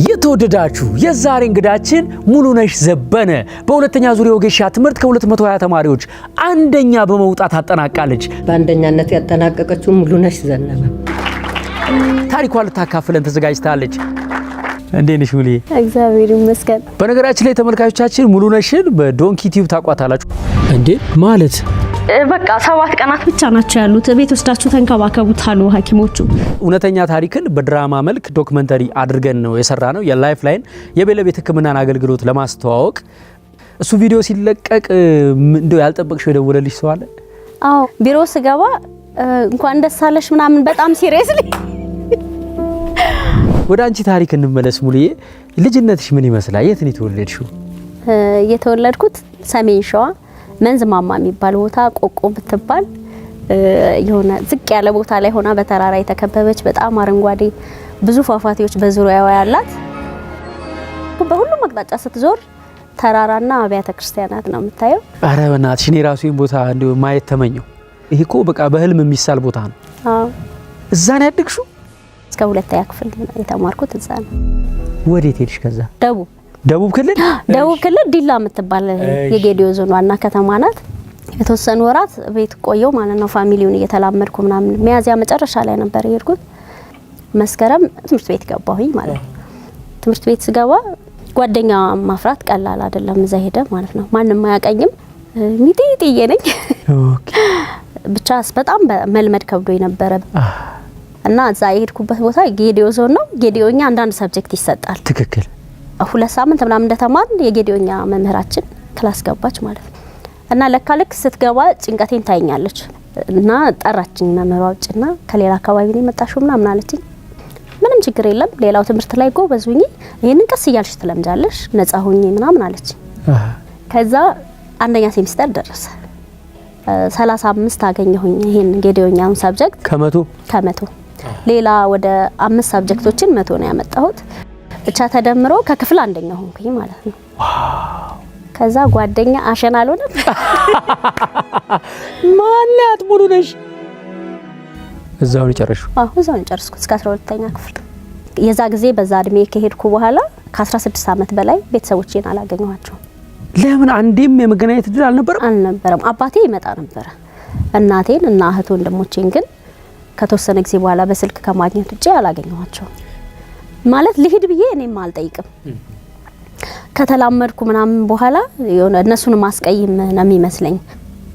የተወደዳችሁ የዛሬ እንግዳችን ሙሉነሽ ዘበነ በሁለተኛ ዙር የወጌሻ ትምህርት ከ220 ተማሪዎች አንደኛ በመውጣት አጠናቃለች። በአንደኛነት ያጠናቀቀችው ሙሉነሽ ዘነበ። ታሪኳን ልታካፍለን ተዘጋጅታለች። እንዴት ነሽ ሙሉዬ? እግዚአብሔር ይመስገን። በነገራችን ላይ ተመልካቾቻችን ሙሉነሽን በዶንኪ ቲዩብ ታውቋታላችሁ። እንዴ ማለት በቃ 7 ቀናት ብቻ ናቸው ያሉት። ቤት ወስዳችሁ ተንከባከቡት አሉ ሐኪሞቹ። እውነተኛ ታሪክን በድራማ መልክ documentary አድርገን ነው የሰራነው። የ Lifeline የቤት ለቤት ሕክምናን አገልግሎት ለማስተዋወቅ እሱ ቪዲዮ ሲለቀቅ እንደው ያልጠበቅሽው የደወለልሽ ሰው አለ? አዎ፣ ቢሮ ስገባ እንኳን ደስ አለሽ ምናምን በጣም seriously። ወደ አንቺ ታሪክ እንመለስ ሙሉዬ። ልጅነትሽ ምን ይመስላል? የት ነው የተወለድሽው? የተወለድኩት ሰሜን ሸዋ መንዝ ማማ የሚባል ቦታ፣ ቆቆ ብትባል የሆነ ዝቅ ያለ ቦታ ላይ ሆና በተራራ የተከበበች፣ በጣም አረንጓዴ፣ ብዙ ፏፏቴዎች በዙሪያዋ ያላት፣ በሁሉም አቅጣጫ ስትዞር ተራራና አብያተ ክርስቲያናት ነው የምታየው። አረ በእናትሽ፣ እኔ ራሱ ይሄን ቦታ እንዲሁ ማየት ተመኘው። ይሄ እኮ በቃ በህልም የሚሳል ቦታ ነው። አዎ። እዛ ነው ያደግሽው? እስከ ሁለተኛ ክፍል የተማርኩት እዛ ነው። ወዴት ሄድሽ ከዛ? ደቡብ። ደቡብ ክልል? ደቡብ ክልል ዲላ የምትባል የጌዲዮ ዞን ዋና ከተማ ናት። የተወሰኑ ወራት ቤት ቆየው ማለት ነው። Family ውን እየተላመድኩ ምናምን ሚያዝያ መጨረሻ ላይ ነበር የሄድኩት። መስከረም ትምህርት ቤት ገባሁኝ ማለት ነው። ትምህርት ቤት ስገባ ጓደኛ ማፍራት ቀላል አይደለም። እዛ ሄደ ማለት ነው። ማንም አያቀኝም። ሚጢጥዬ ነኝ። ብቻ በጣም መልመድ ከብዶ ነበረ እና እዛ የሄድኩበት ቦታ ጌዲዮ ዞን ነው። ጌዲዮኛ አንዳንድ subject ይሰጣል። 2 ሳምንት ምናምን እንደተማርን የጌዲዮኛ መምህራችን class ገባች ማለት ነው። እና ለካ ልክ ስትገባ ጭንቀቴን ታይኛለች እና ጠራችኝ መምህሯ ውጭና ከሌላ አካባቢ ነው የመጣሽው ምናምን አለችኝ። ምንም ችግር የለም፣ ሌላው ትምህርት ላይ ጎበዝ ሁኚ፣ ይህንን ቀስ እያልሽ ትለምጃለሽ፣ ነጻ ሁኚ ምናምን አለችኝ። ከዛ አንደኛ ሴሚስተር ደረሰ። 35 አገኘሁኝ ይሄን ጌዲዮኛውን subject። ከ100? ከ100። ሌላ ወደ አምስት subject ኦችን 100 ነው ያመጣሁት። ብቻ ተደምሮ ከክፍል አንደኛ ሆንኩኝ ማለት ነው። ከዛ ጓደኛ አሸን አልሆነም። ማናት ሙሉነሽ? እዛው ነው የጨረስሽው? አዎ፣ እዛው ነው የጨረስኩት እስከ 12ኛ ክፍል። የዛ ጊዜ በዛ እድሜ ከሄድኩ በኋላ ከ16 ዓመት በላይ ቤተሰቦቼን አላገኘኋቸውም። ለምን፣ አንዴም የመገናኘት እድል አልነበረም? አልነበረም። አባቴ ይመጣ ነበረ። እናቴን እና እህት ወንድሞቼን ግን ከተወሰነ ጊዜ በኋላ በስልክ ከማግኘት ውጭ አላገኘኋቸውም። ማለት ልሂድ ብዬ እኔም አልጠይቅም። ከተላመድኩ ምናምን በኋላ የሆነ እነሱን ማስቀይም ነው የሚመስለኝ።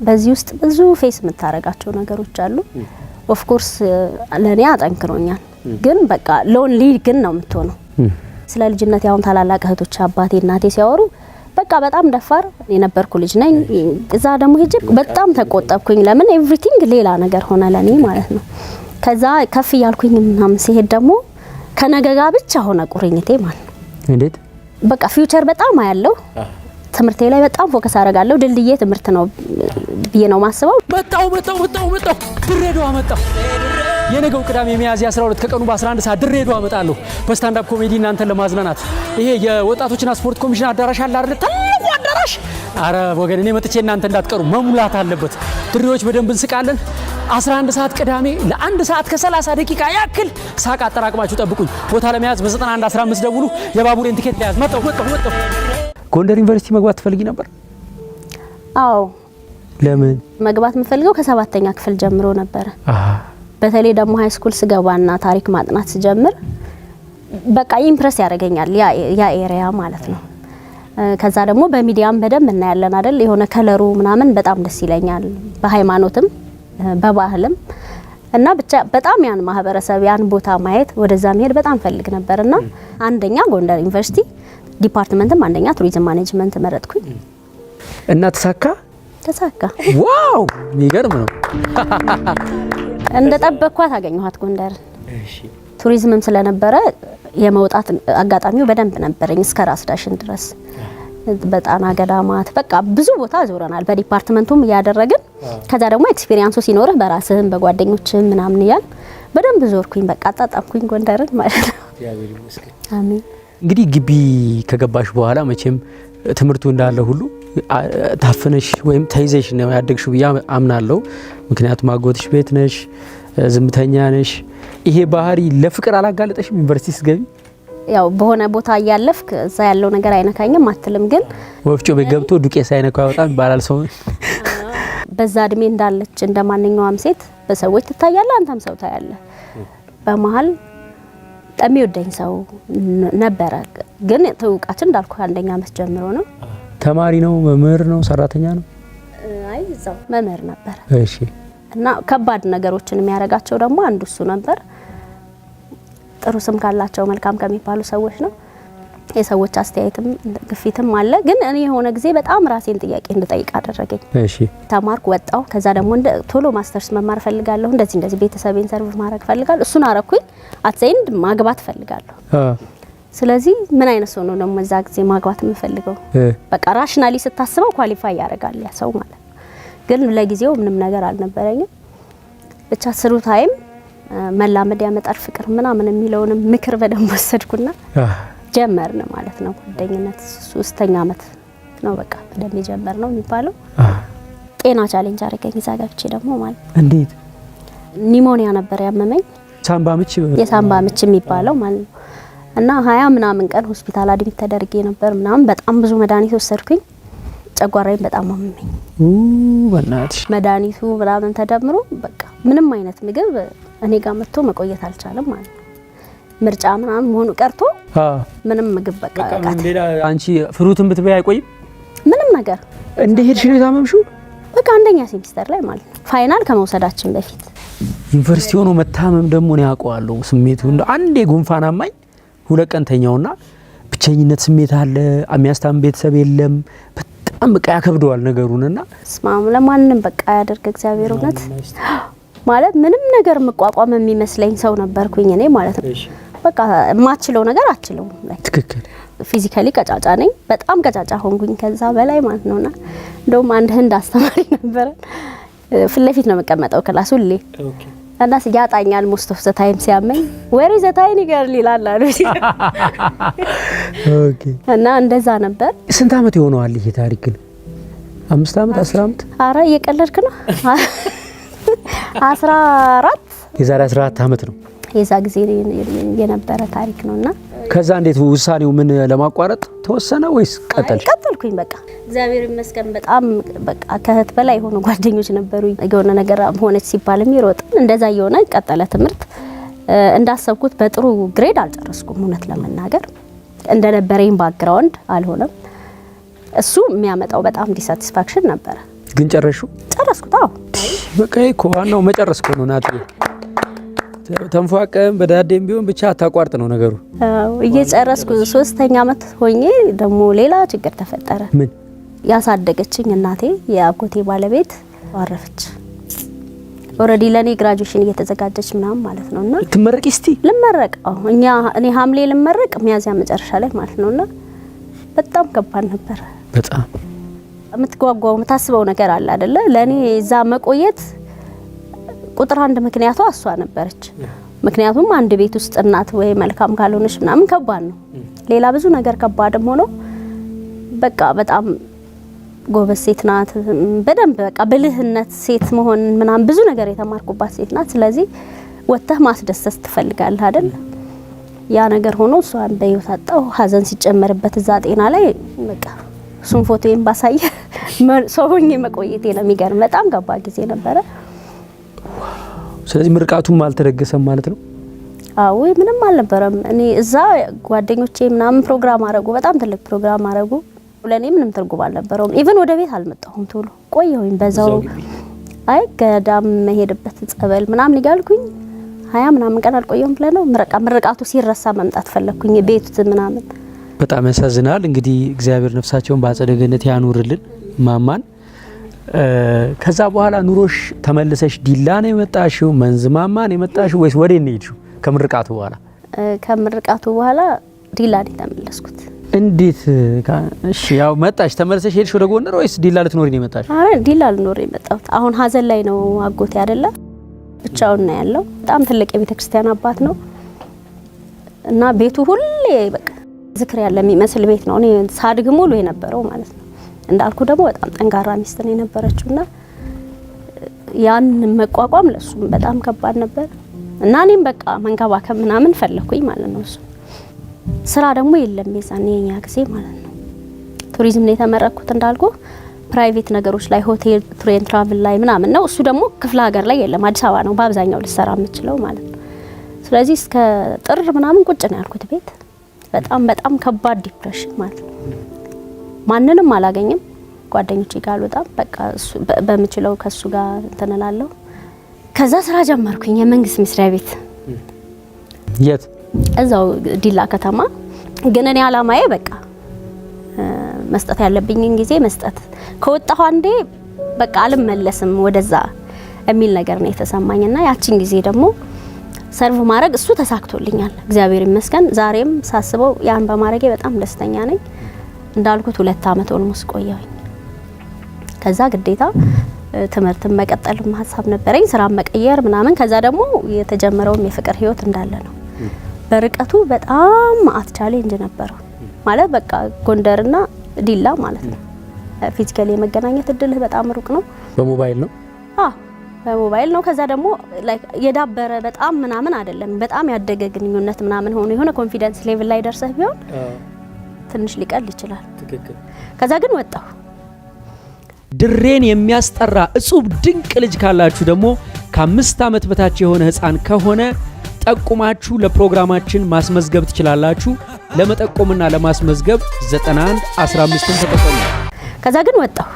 በዚህ ውስጥ ብዙ face የምታደርጋቸው ነገሮች አሉ። Of course ለእኔ አጠንክሮኛል። ግን በቃ lonely ግን ነው የምትሆነው። ስለ ልጅነት ያሁን ታላላቅ እህቶች አባቴ እናቴ ሲያወሩ በቃ በጣም ደፋር የነበርኩ ልጅ ነኝ። እዛ ደግሞ ሄጄ በጣም ተቆጠብኩኝ። ለምን everything ሌላ ነገር ሆነ ለኔ ማለት ነው። ከዛ ከፍ እያልኩኝ ምናምን ሲሄድ ደግሞ ከነገ ጋር ብቻ ሆነ ቁርኝቴ ማለት ነው። እንዴት? በቃ future በጣም አያለው። ትምህርቴ ላይ በጣም focus አደርጋለሁ። ድልድዬ ትምህርት ነው ብዬ ነው ማስበው። መጣው መጣው መጣው መጣው፣ ድሬዳዋ መጣው። የነገው ቅዳሜ ሚያዝያ 12 ከቀኑ በ11 ሰዓት ድሬዳዋ እመጣለሁ በ stand up comedy እናንተን ለማዝናናት። ይሄ የወጣቶችና ስፖርት ኮሚሽን አዳራሽ አለ አይደል? ትልቁ አዳራሽ። አረ ወገን፣ እኔ መጥቼ እናንተ እንዳትቀሩ፣ መሙላት አለበት። ድሬዎች በደንብ እንስቃለን። 11 ሰዓት ቅዳሜ ለአንድ ሰዓት ከ30 ደቂቃ ያክል ሳቅ አጠራቅማችሁ ጠብቁኝ። ቦታ ለመያዝ በ91 15 ደውሉ። የባቡሬን ትኬት ለያዝ። መጣሁ መጣሁ መጣሁ። ጎንደር ዩኒቨርሲቲ መግባት ትፈልጊ ነበር? አዎ። ለምን? መግባት የምፈልገው ከሰባተኛ ክፍል ጀምሮ ነበረ። በተለይ ደግሞ high school ስገባና ታሪክ ማጥናት ስጀምር በቃ impress ያደርገኛል ያ area ማለት ነው። ከዛ ደግሞ በሚዲያም በደንብ እናያለን አይደል? የሆነ color ኡ ምናምን በጣም ደስ ይለኛል። በሃይማኖትም በባህልም እና ብቻ በጣም ያን ማህበረሰብ ያን ቦታ ማየት፣ ወደዛ መሄድ በጣም ፈልግ ነበር እና አንደኛ ጎንደር ዩኒቨርሲቲ department ም አንደኛ tourism management መረጥኩኝ። እና ተሳካ? ተሳካ። Wow፣ የሚገርም ነው። እንደ ጠበቅኳት አገኘኋት ጎንደርን። ቱሪዝምም ስለነበረ የመውጣት አጋጣሚው በደንብ ነበረኝ እስከ ራስ ዳሽን ድረስ፣ በጣና ገዳማት በቃ ብዙ ቦታ ዞረናል። በ department ኡም እያደረግን ከዛ ደግሞ experience ኡ ሲኖርህ በራስህም በጓደኞችህም ምናምን እያል በደንብ ዞርኩኝ። በቃ አጣጣምኩኝ ጎንደርን ማለት ነው። አሜን። እንግዲህ ግቢ ከገባሽ በኋላ መቼም ትምህርቱ እንዳለ ሁሉ ታፍነሽ ወይም ተይዘሽ ነው ያደግሽው ብዬ አምናለሁ። ምክንያቱም አጎትሽ ቤት ነሽ፣ ዝምተኛ ነሽ። ይሄ ባህሪ ለፍቅር አላጋለጠሽም ዩኒቨርሲቲ ስትገቢ? ያው በሆነ ቦታ እያለፍክ እዛ ያለው ነገር አይነካኝም አትልም፣ ግን ወፍጮ ቤት ገብቶ ዱቄት ሳይነካው አይወጣም ይባላል ሰው። በዛ እድሜ እንዳለች እንደ ማንኛውም ሴት በሰዎች ትታያለህ፣ አንተም ሰው ታያለህ። በመሀል የሚወደኝ ሰው ነበረ፣ ግን ትውውቃችን እንዳልኩ አንደኛ ዓመት ጀምሮ ነው። ተማሪ ነው? መምህር ነው? ሰራተኛ ነው? አይ፣ እዛው መምህር ነበር። እና ከባድ ነገሮችን የሚያደርጋቸው ደግሞ አንዱ እሱ ነበር። ጥሩ ስም ካላቸው፣ መልካም ከሚባሉ ሰዎች ነው። የሰዎች አስተያየትም ግፊትም አለ። ግን እኔ የሆነ ጊዜ በጣም ራሴን ጥያቄ እንድጠይቅ አደረገኝ። ተማርኩ፣ ወጣሁ። ከዛ ደግሞ እንደ ቶሎ ማስተርስ መማር ፈልጋለሁ፣ እንደዚህ እንደዚህ ቤተሰቤን serve ማድረግ ፈልጋለሁ። እሱን አረኩኝ። At the end ማግባት ፈልጋለሁ። ስለዚህ ምን አይነት ሰው ነው ደግሞ እዛ ጊዜ ማግባት የምፈልገው? በቃ rationally ስታስበው qualify ያደርጋል ያ ሰው ማለት ነው። ግን ለጊዜው ምንም ነገር አልነበረኝም። ብቻ through time መላመድ ያመጣል ፍቅር ምናምን የሚለውንም ምክር በደንብ ወሰድኩና ጀመርን ማለት ነው ጓደኝነት። ሶስተኛ አመት ነው በቃ በደንብ የጀመርነው የሚባለው። ጤና challenge አደረገኝ እዛ ገብቼ ደግሞ ማለት ነው። እንዴት? Pneumonia ነበር ያመመኝ። ሳምባ ምች? የሳምባ ምች የሚባለው ማለት ነው። እና 20 ምናምን ቀን ሆስፒታል admit ተደርጌ ነበር ምናምን፣ በጣም ብዙ መድኃኒት ወሰድኩኝ። ጨጓራዬን በጣም አመመኝ። በእናትሽ። መድኃኒቱ ምናምን ተደምሮ በቃ ምንም አይነት ምግብ እኔ ጋር መጥቶ መቆየት አልቻለም ማለት ነው። ምርጫ ምናምን መሆኑ ቀርቶ ምንም ምግብ በቃ በቃ ሌላ አንቺ fruit ን ብትበይ አይቆይም። ምንም ነገር። እንደ ሄድሽ ነው የታመምሽው? በቃ አንደኛ ሴሚስተር ላይ ማለት ነው፣ final ከመውሰዳችን በፊት። ዩኒቨርሲቲ ሆኖ መታመም ደግሞ እኔ አውቀዋለሁ ስሜቱ። እንደ አንዴ ጉንፋን አማኝ 2 ቀን ተኛውና ብቸኝነት ስሜት አለ። የሚያስታምም ቤተሰብ የለም። በጣም በቃ ያከብደዋል ነገሩንና ስማም፣ ለማንም በቃ ያደርግ እግዚአብሔር። እውነት ማለት ምንም ነገር መቋቋም የሚመስለኝ ሰው ነበርኩኝ እኔ ማለት ነው። በቃ የማችለው ነገር አችለውም ላይ Physically ቀጫጫ ነኝ። በጣም ቀጫጫ ሆንኩኝ ከዛ በላይ ማለት ነውና እንደውም አንድ ህንድ አስተማሪ ነበረን። ፊት ለፊት ነው የምቀመጠው class ሁሌ እና ያጣኛል most of the time ሲያመኝ "Where is the tiny girl?" ይላል አሉ። እና እንደዛ ነበር። ስንት አመት ይሆነዋል ይሄ ታሪክ ግን? 5 አመት፣ 10 አመት? አረ እየቀለድክ ነው። 14። የዛሬ 14 አመት ነው። የዛ ጊዜ የነበረ ታሪክ ነውና ከዛ እንዴት ውሳኔው ምን ለማቋረጥ ተወሰነ ወይስ ቀጠልሽ? ቀጠልኩኝ። በቃ እግዚአብሔር ይመስገን በጣም በቃ ከእህት በላይ የሆኑ ጓደኞች ነበሩ። የሆነ ነገር ሆነች ሲባል የሚሮጥ፣ እንደዛ እየሆነ ቀጠለ ትምህርት። እንዳሰብኩት በጥሩ grade አልጨረስኩም። እውነት ለመናገር እንደነበረኝ background አልሆነም። እሱ የሚያመጣው በጣም dissatisfaction ነበረ። ግን ጨረሽው? ጨረስኩት። አዎ። በቃ ይሄ እኮ ዋናው መጨረስ እኮ ነው ናት። ተንፏቀም በዳዴም ቢሆን ብቻ አታቋርጥ ነው ነገሩ። አዎ፣ እየጨረስኩ ሶስተኛ አመት ሆኜ ደግሞ ሌላ ችግር ተፈጠረ። ምን? ያሳደገችኝ እናቴ፣ የአጎቴ ባለቤት አረፈች። Already ለኔ graduation እየተዘጋጀች ምናምን ማለት ነው እና ትመረቂ እስቲ? ልመረቅ፣ አዎ፣ እኔ ሐምሌ ልመረቅ ሚያዝያ መጨረሻ ላይ ማለት ነውና በጣም ከባድ ነበር። በጣም። የምትጓጓው የምታስበው ነገር አለ አይደለ? ለኔ እዛ መቆየት ቁጥር አንድ ምክንያቷ እሷ ነበረች። ምክንያቱም አንድ ቤት ውስጥ እናት ወይ መልካም ካልሆነች ምናምን ከባድ ነው። ሌላ ብዙ ነገር ከባድም ሆኖ በቃ በጣም ጎበዝ ሴት ናት። በደንብ በቃ ብልህነት፣ ሴት መሆን ምናምን ብዙ ነገር የተማርኩባት ሴት ናት። ስለዚህ ወጥተህ ማስደሰት ትፈልጋለህ አይደል? ያ ነገር ሆኖ እሷን በህይወት አጣሁ። ሀዘን ሲጨመርበት እዛ ጤና ላይ በቃ እሱን ፎቶዬን ባሳየ ሰው ሆኜ መቆየቴ ነው የሚገርም። በጣም ከባድ ጊዜ ነበረ። ስለዚህ ምርቃቱም አልተደገሰም ማለት ነው። አዎ፣ ምንም አልነበረም። እኔ እዛ ጓደኞቼ ምናምን ፕሮግራም አረጉ፣ በጣም ትልቅ ፕሮግራም አረጉ። ለእኔ ምንም ትርጉም አልነበረውም። Even ወደ ቤት አልመጣሁም፣ ቶሎ ቆየሁኝ በዛው። አይ ገዳም መሄድበት ጸበል ምናምን እያልኩኝ 20 ምናምን ቀን አልቆየሁም ብለህ ነው። ምርቃቱ ሲረሳ መምጣት ፈለግኩኝ ቤት ምናምን። በጣም ያሳዝናል። እንግዲህ እግዚአብሔር ነፍሳቸውን በአጸደ ገነት ያኑርልን ማማን። ከዛ በኋላ ኑሮሽ ተመልሰሽ ዲላ ነው የመጣሽው? መንዝ ማማ ነው የመጣሽው ወይስ ወዴት ነው የሄድሽው ከምርቃቱ በኋላ? ከምርቃቱ በኋላ ዲላ ነው የተመለስኩት። እንዴት? እሺ፣ ያው መጣሽ፣ ተመልሰሽ ሄድሽ ወደ ጎንደር ወይስ ዲላ ልትኖሪ ነው የመጣሽ? አረ ዲላ ልኖር የመጣሁት። አሁን ሀዘን ላይ ነው አጎቴ አይደለ፣ ብቻውን ነው ያለው። በጣም ትልቅ የቤተ ክርስቲያን አባት ነው እና ቤቱ ሁሌ በቃ ዝክር ያለ የሚመስል ቤት ነው። እኔ ሳድግ ሙሉ የነበረው ማለት ነው። እንዳልኩ ደግሞ በጣም ጠንካራ ሚስት ነው የነበረችውና ያን መቋቋም ለሱም በጣም ከባድ ነበር እና እኔም በቃ መንከባከብ ምናምን ፈለኩኝ ማለት ነው። እሱ ስራ ደግሞ የለም የዛኔ የኛ ጊዜ ማለት ነው። ቱሪዝም ነው የተመረቅኩት እንዳልኩ፣ private ነገሮች ላይ፣ ሆቴል፣ tour and travel ላይ ምናምን ነው። እሱ ደግሞ ክፍለ ሀገር ላይ የለም፣ አዲስ አበባ ነው በአብዛኛው ልሰራ የምችለው ማለት ነው። ስለዚህ እስከ ጥር ምናምን ቁጭ ነው ያልኩት ቤት። በጣም በጣም ከባድ depression ማለት ነው። ማንንም አላገኝም፣ ጓደኞቼ ጋር አልወጣም። በቃ በምችለው ከሱ ጋር እንትን እላለሁ። ከዛ ስራ ጀመርኩኝ የመንግስት መስሪያ ቤት። የት? እዛው ዲላ ከተማ። ግን እኔ አላማዬ በቃ መስጠት ያለብኝን ጊዜ መስጠት፣ ከወጣሁ አንዴ በቃ አልመለስም ወደዛ የሚል ነገር ነው የተሰማኝና ያችን ጊዜ ደግሞ serve ማድረግ እሱ ተሳክቶልኛል፣ እግዚአብሔር ይመስገን። ዛሬም ሳስበው ያን በማድረጌ በጣም ደስተኛ ነኝ። እንዳልኩት 2 አመት almost ቆየሁኝ። ከዛ ግዴታ ትምህርትን መቀጠልም ሀሳብ ነበረኝ፣ ስራ መቀየር ምናምን። ከዛ ደግሞ የተጀመረውም የፍቅር ህይወት እንዳለ ነው። በርቀቱ በጣም ማአት challenge ነበረው፣ ማለት በቃ ጎንደርና ዲላ ማለት ነው። Physically የመገናኘት እድልህ በጣም ሩቅ ነው። በሞባይል ነው? አዎ፣ በሞባይል ነው። ከዛ ደግሞ like የዳበረ በጣም ምናምን አይደለም፣ በጣም ያደገ ግንኙነት ምናምን ሆኖ የሆነ confidence level ላይ ደርሰህ ቢሆን ትንሽ ሊቀል ይችላል። ከዛ ግን ወጣሁ። ድሬን የሚያስጠራ እጹብ ድንቅ ልጅ ካላችሁ ደግሞ፣ ከ5 ዓመት በታች የሆነ ህፃን ከሆነ ጠቁማችሁ ለፕሮግራማችን ማስመዝገብ ትችላላችሁ። ለመጠቆምና ለማስመዝገብ 91 15ን ተጠቀሙ። ከዛ ግን ወጣሁ።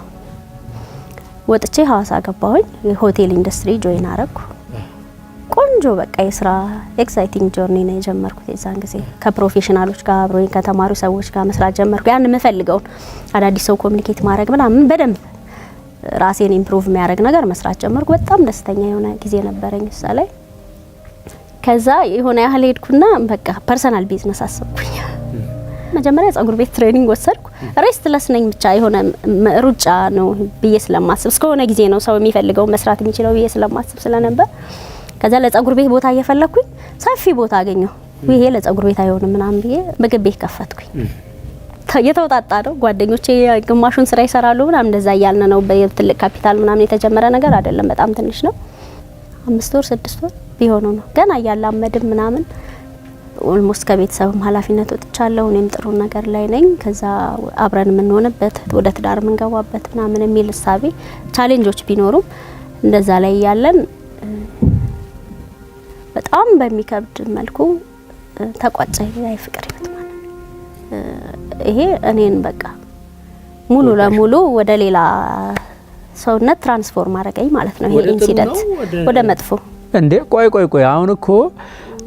ወጥቼ ሀዋሳ ገባሁኝ። የሆቴል industry join አረኩ። ቆንጆ በቃ የስራ exciting journey ነው የጀመርኩት። የዛን ጊዜ ከ professional ኦች ጋር፣ አብሮኝ ከተማሩ ሰዎች ጋር መስራት ጀመርኩ። ያን የምፈልገውን አዳዲስ ሰው communicate ማድረግ ምናምን፣ በደንብ ራሴን improve የሚያደርግ ነገር መስራት ጀመርኩ። በጣም ደስተኛ የሆነ ጊዜ ነበረኝ እዛ ላይ። ከዛ የሆነ ያህል ሄድኩና በቃ personal business አሰብኩኝ። መጀመሪያ ጸጉር ቤት training ወሰድኩ። Restless ነኝ፣ ብቻ የሆነ ሩጫ ነው ብዬ ስለማስብ፣ እስከሆነ ጊዜ ነው ሰው የሚፈልገው መስራት የሚችለው ብዬ ስለማስብ ስለነበር፣ ከዛ ለጸጉር ቤት ቦታ እየፈለኩኝ ሰፊ ቦታ አገኘሁ። ይሄ ለጸጉር ቤት አይሆንም ምናምን ብዬ ምግብ ቤት ከፈትኩኝ። የተውጣጣ ነው። ጓደኞቼ ግማሹን ስራ ይሰራሉ ምናምን፣ እንደዛ እያልን ነው። በትልቅ ካፒታል ምናምን የተጀመረ ነገር አይደለም። በጣም ትንሽ ነው። 5 ወር 6 ወር ቢሆነው ነው፣ ገና እያላመድን ምናምን። Almost ከቤተሰብም ኃላፊነት ወጥቻለሁ። እኔም ጥሩ ነገር ላይ ነኝ። ከዛ አብረን የምንሆንበት፣ ወደ ትዳር የምንገባበት ምናምን የሚል እሳቤ፣ challenge ኦች ቢኖሩም እንደዛ ላይ እያለን በጣም በሚከብድ መልኩ ተቋጨ ያ የፍቅር ህይወት ማለት ነው። ይሄ እኔን በቃ ሙሉ ለሙሉ ወደ ሌላ ሰውነት transform አደረገኝ ማለት ነው። ይሄ incident ወደ መጥፎ። እንዴ፣ ቆይ ቆይ ቆይ፣ አሁን እኮ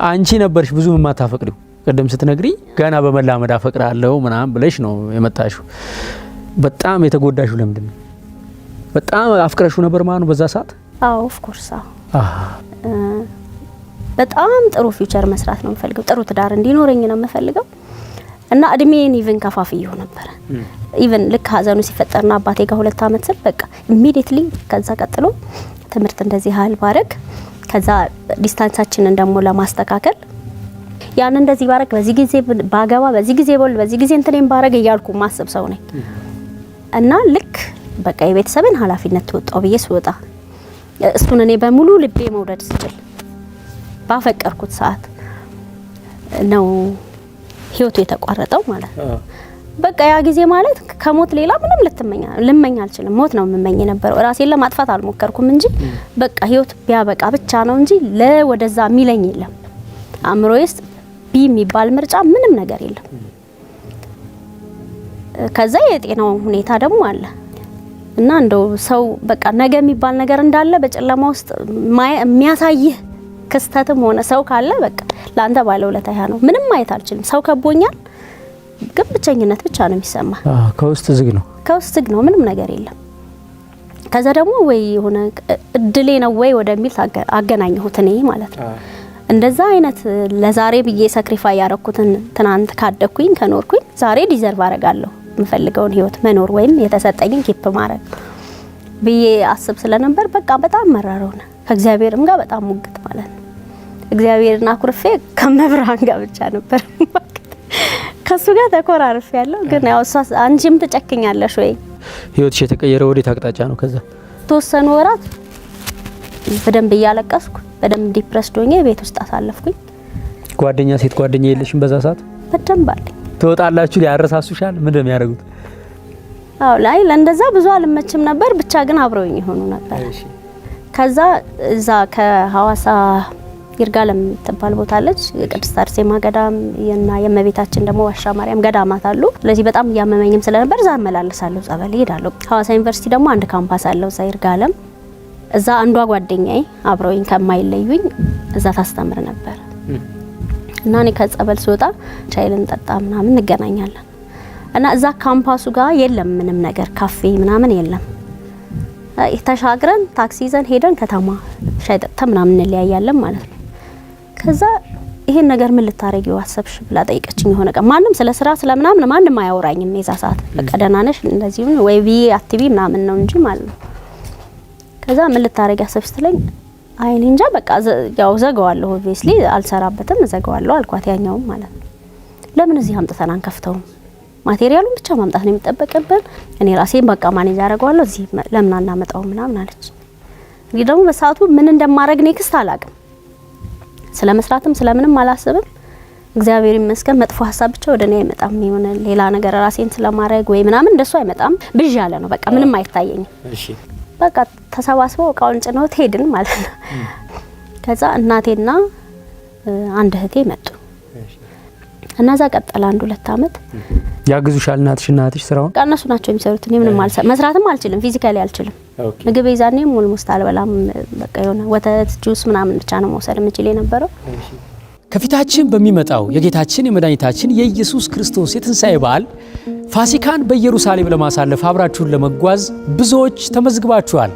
አንቺ ነበርሽ ብዙ የማታፈቅሪው። ቅድም ስትነግሪ ገና በመላመድ አፈቅራለሁ ምናምን ብለሽ ነው የመጣሽው። በጣም የተጎዳሽው ለምንድን ነው? በጣም አፍቅረሽው ነበር ማለት ነው በዛ ሰዓት? አዎ፣ of course፣ አዎ። በጣም ጥሩ future መስራት ነው የምፈልገው። ጥሩ ትዳር እንዲኖረኝ ነው የምፈልገው እና እድሜን even ከፋፍየው ነበረ። Even ልክ ሀዘኑ ሲፈጠርና አባቴ ጋር 2 አመት ስል በቃ immediately ከዛ ቀጥሎ ትምህርት እንደዚህ ያህል ባረግ፣ ከዛ distance ኣችንን ደግሞ ለማስተካከል ያን እንደዚህ ባረግ፣ በዚህ ጊዜ ባገባ፣ በዚህ ጊዜ በል በዚህ ጊዜ እንትኔን ባረግ እያልኩ ማስብ ሰው ነኝ። እና ልክ በቃ የቤተሰብን ኃላፊነት ተወጣው ብዬ ስወጣ፣ እሱን እኔ በሙሉ ልቤ መውደድ ስችል ባፈቀርኩት ሰዓት ነው ህይወቱ የተቋረጠው ማለት ነው። በቃ ያ ጊዜ ማለት ከሞት ሌላ ምንም ልትመኛ ልመኝ አልችልም። ሞት ነው የምመኝ የነበረው። ራሴን ለማጥፋት አልሞከርኩም እንጂ በቃ ህይወት ቢያበቃ ብቻ ነው እንጂ ለወደዛ የሚለኝ የለም። አእምሮዬ ውስጥ B የሚባል ምርጫ ምንም ነገር የለም። ከዛ የጤናው ሁኔታ ደግሞ አለ እና እንደው ሰው በቃ ነገ የሚባል ነገር እንዳለ በጨለማ ውስጥ የሚያሳይህ ክስተትም ሆነ ሰው ካለ በቃ ለአንተ ባለውለታ ያ ነው። ምንም ማየት አልችልም። ሰው ከቦኛል፣ ግን ብቸኝነት ብቻ ነው የሚሰማ። ከውስጥ ዝግ ነው። ከውስጥ ዝግ ነው። ምንም ነገር የለም። ከዛ ደግሞ ወይ የሆነ እድሌ ነው ወይ ወደሚል አገናኘሁት እኔ ማለት ነው። እንደዛ አይነት ለዛሬ ብዬ sacrifice ያረኩትን ትናንት ካደግኩኝ ከኖርኩኝ ዛሬ deserve አረጋለሁ የምፈልገውን ህይወት መኖር ወይም የተሰጠኝን keep ማድረግ ብዬ አስብ ስለነበር በቃ በጣም መራር ሆነ። ከእግዚአብሔርም ጋር በጣም ሙግት ማለት ነው። እግዚአብሔርን አኩርፌ ከመብርሃን ጋር ብቻ ነበር፣ ከሱ ጋር ተኮራርፌ ያለው። ግን ያው እሷ አንቺም ትጨክኛለሽ ወይ? ህይወትሽ የተቀየረ ወዴት አቅጣጫ ነው? ከዛ ተወሰኑ ወራት በደንብ እያለቀስኩ፣ በደንብ depressed ሆኜ ቤት ውስጥ አሳለፍኩኝ። ጓደኛ፣ ሴት ጓደኛ የለሽም በዛ ሰዓት? በደንብ አለኝ። ትወጣላችሁ፣ ያረሳሱሻል? ምንድን ነው የሚያደርጉት? አዎ ላይ ለእንደዛ ብዙ አልመችም ነበር፣ ብቻ ግን አብረውኝ የሆኑ ነበር። ከዛ እዛ ከሐዋሳ ይርጋለም የምትባል ቦታ አለች፣ የቅድስት አርሴማ ገዳም እና የእመቤታችን ደግሞ ዋሻ ማርያም ገዳማት አሉ። ስለዚህ በጣም እያመመኝም ስለነበር እዛ እመላለሳለሁ፣ ጸበል እሄዳለሁ። ሐዋሳ ዩኒቨርሲቲ ደግሞ አንድ ካምፓስ አለው እዛ ይርጋለም። እዛ አንዷ ጓደኛዬ አብረውኝ ከማይለዩኝ እዛ ታስተምር ነበር እና እኔ ከጸበል ስወጣ ሻይ ልንጠጣ ምናምን እንገናኛለን እና እዛ ካምፓሱ ጋር የለም ምንም ነገር፣ ካፌ ምናምን የለም። ተሻግረን ታክሲ ይዘን ሄደን ከተማ ሻይ ጠጥተን ምናምን እንለያያለን ማለት ነው። ከዛ ይሄን ነገር ምን ልታረጊው አሰብሽ ብላ ጠይቀችኝ። የሆነ ቀን ማንም ስለ ስራ ስለ ምናምን ማንም አያወራኝም የዛ ሰዓት። በቃ ደህና ነሽ እንደዚህ ወይ ቢ አትቢ ምናምን ነው እንጂ ማለት ነው። ከዛ ምን ልታረጊ አሰብሽ ስትለኝ አይ እኔ እንጃ በቃ ያው ዘጋዋለሁ፣ obviously አልሰራበትም፣ ዘጋዋለሁ አልኳት። ያኛውም ማለት ነው። ለምን እዚህ አምጥተን አንከፍተውም? Material ኡን ብቻ ማምጣት ነው የሚጠበቅብን። እኔ ራሴን በቃ manage አደርገዋለሁ፣ እዚህ ለምን አናመጣውም ምናምን አለች። እንግዲህ ደግሞ በሰዓቱ ምን እንደማረግ next አላቅም፣ ስለ መስራትም ስለምንም አላስብም። እግዚአብሔር ይመስገን መጥፎ ሀሳብ ብቻ ወደ እኔ አይመጣም። የሆነ ሌላ ነገር ራሴን ስለማድረግ ወይ ምናምን እንደሱ አይመጣም። ብዥ ያለ ነው በቃ ምንም አይታየኝም። በቃ ተሰባስበው እቃውን ጭነው ሄድን ማለት ነው። ከዛ እናቴና አንድ እህቴ መጡ እና እዛ ቀጠለ አንድ 2 አመት። ያግዙሻል እናትሽ? እናትሽ ስራውን በቃ እነሱ ናቸው የሚሰሩት። እኔ ምንም መስራትም አልችልም፣ physically አልችልም። ምግብ የዛኔም almost አልበላም። በቃ የሆነ ወተት ጁስ ምናምን ብቻ ነው መውሰድ የምችል የነበረው። ከፊታችን በሚመጣው የጌታችን የመድኃኒታችን የኢየሱስ ክርስቶስ የትንሣኤ በዓል ፋሲካን በኢየሩሳሌም ለማሳለፍ አብራችሁን ለመጓዝ ብዙዎች ተመዝግባችኋል።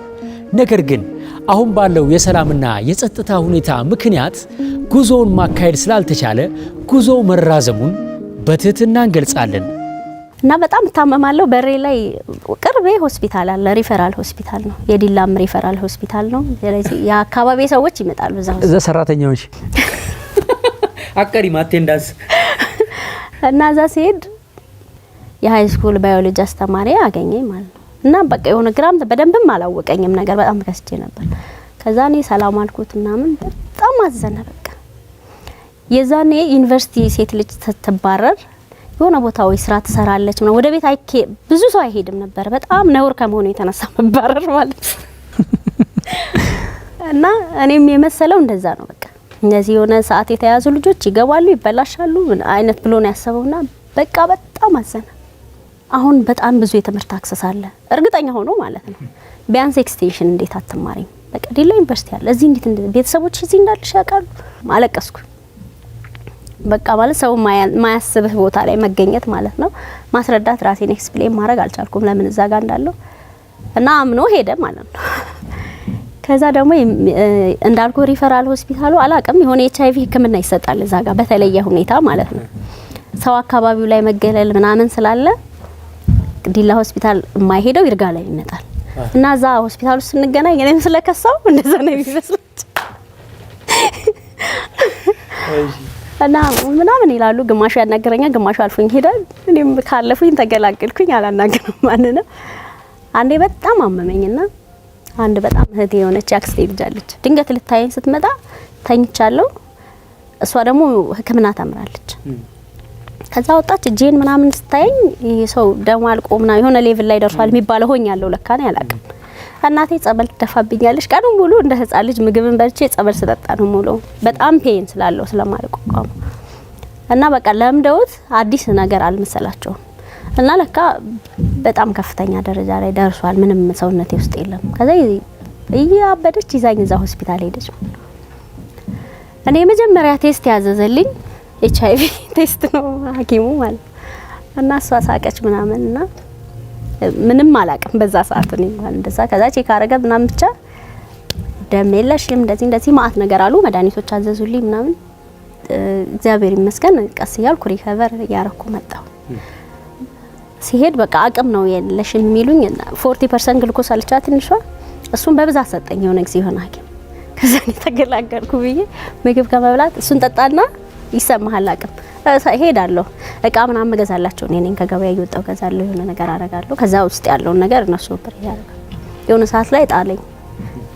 ነገር ግን አሁን ባለው የሰላምና የጸጥታ ሁኔታ ምክንያት ጉዞውን ማካሄድ ስላልተቻለ ጉዞው መራዘሙን በትህትና እንገልጻለን። እና በጣም እታመማለሁ። በሬ ላይ ቅርቤ ሆስፒታል አለ፣ ሪፈራል ሆስፒታል ነው፣ የዲላም ሪፈራል ሆስፒታል ነው። ስለዚህ የአካባቢ ሰዎች ይመጣሉ እዛ እዛ ሰራተኛዎች አቀሪ attendance እና እዛ ሲሄድ የ high school biology አስተማሪ አገኘኝ ማለት ነው። እና በቃ የሆነ ግራም በደንብም አላወቀኝም ነገር በጣም ከስቼ ነበር። ከዛ እኔ ሰላም አልኩት ምናምን በጣም አዘነ። በቃ የዛኔ ዩኒቨርሲቲ ሴት ልጅ ስትባረር የሆነ ቦታ ወይ ስራ ትሰራለች ምናምን ወደ ቤት አይኬ ብዙ ሰው አይሄድም ነበር። በጣም ነውር ከመሆኑ የተነሳ መባረር ማለት ነው። እና እኔም የመሰለው እንደዛ ነው። በቃ እነዚህ የሆነ ሰዓት የተያዙ ልጆች ይገባሉ፣ ይበላሻሉ ምን አይነት ብሎ ነው ያሰበውና በቃ በጣም አዘነ። አሁን በጣም ብዙ የትምህርት access አለ፣ እርግጠኛ ሆኖ ማለት ነው። ቢያንስ extension እንዴት አትማሪም? በቃ ዲላ ዩኒቨርሲቲ አለ እዚህ እንዴት ቤተሰቦች እዚህ እንዳልሽ ያውቃሉ። አለቀስኩ። በቃ ማለት ሰው ማያስብህ ቦታ ላይ መገኘት ማለት ነው። ማስረዳት ራሴን explain ማድረግ አልቻልኩም ለምን እዛ ጋር እንዳለው እና አምኖ ሄደ ማለት ነው። ከዛ ደግሞ እንዳልኩ ሪፈራል ሆስፒታሉ አላቅም የሆነ ኤች አይቪ ሕክምና ይሰጣል እዛ ጋር በተለየ ሁኔታ ማለት ነው። ሰው አካባቢው ላይ መገለል ምናምን ስላለ ዲላ ሆስፒታል የማይሄደው ይርጋለም ይመጣል እና እዛ ሆስፒታሉ ስንገናኝ እኔም ስለከሳው እንደዛ ነው የሚመስላቸው እና ምናምን ይላሉ። ግማሹ ያናገረኛል፣ ግማሹ አልፎኝ ይሄዳል። እኔም ካለፉኝ ተገላገልኩኝ፣ አላናገርም ማንንም። አንዴ በጣም አመመኝና አንድ በጣም እህቴ የሆነች አክስቴ ልጅ አለች። ድንገት ልታየኝ ስትመጣ ተኝቻለሁ። እሷ ደግሞ ሕክምና ታምራለች። ከዛ ወጣች እጄን ምናምን ስታየኝ ይሄ ሰው ደሞ አልቆ ምናምን የሆነ level ላይ ደርሷል የሚባለው ሆኛለሁ ለካ ነው ያላቅም። እናቴ ጸበል ትደፋብኛለች። ቀኑን ሙሉ እንደ ህፃን ልጅ ምግብን በልቼ ጸበል ስጠጣ ነው ሙሉ፣ በጣም pain ስላለው ስለማልቋቋም እና በቃ ለምደውት አዲስ ነገር አልመሰላቸውም። እና ለካ በጣም ከፍተኛ ደረጃ ላይ ደርሷል። ምንም ሰውነቴ ውስጥ የለም። ከዛ እያበደች ይዛኝ እዛ ሆስፒታል ሄደች። እኔ የመጀመሪያ test ያዘዘልኝ HIV test ነው ሐኪሙ ማለት እና እሷ ሳቀች ምናምን እና ምንም አላቅም በዛ ሰዓት እኔ እንኳን እንደዛ። ከዛ check አረገ ምናምን ብቻ ደም የለሽም እንደዚህ እንደዚህ ማአት ነገር አሉ። መድኃኒቶች አዘዙልኝ ምናምን። እግዚአብሔር ይመስገን ቀስ እያልኩ recover እያረኩ መጣሁ። ሲሄድ በቃ አቅም ነው የለሽም የሚሉኝ 40% ግሉኮስ አለቻ ትንሿ፣ እሱን በብዛት ሰጠኝ የሆነ ጊዜ የሆነ ሐኪም። ከዛ እኔ ተገላገልኩ ብዬ ምግብ ከመብላት እሱን ጠጣና ይሰማሃል አቅም እሄዳለሁ። እቃ ምናምን እገዛላቸው እኔ ነኝ ከገበያ እየወጣሁ እገዛለሁ፣ የሆነ ነገር አደርጋለሁ። ከዛ ውስጥ ያለውን ነገር እነሱ ነበር ያደርጋሉ። የሆነ ሰዓት ላይ ጣለኝ።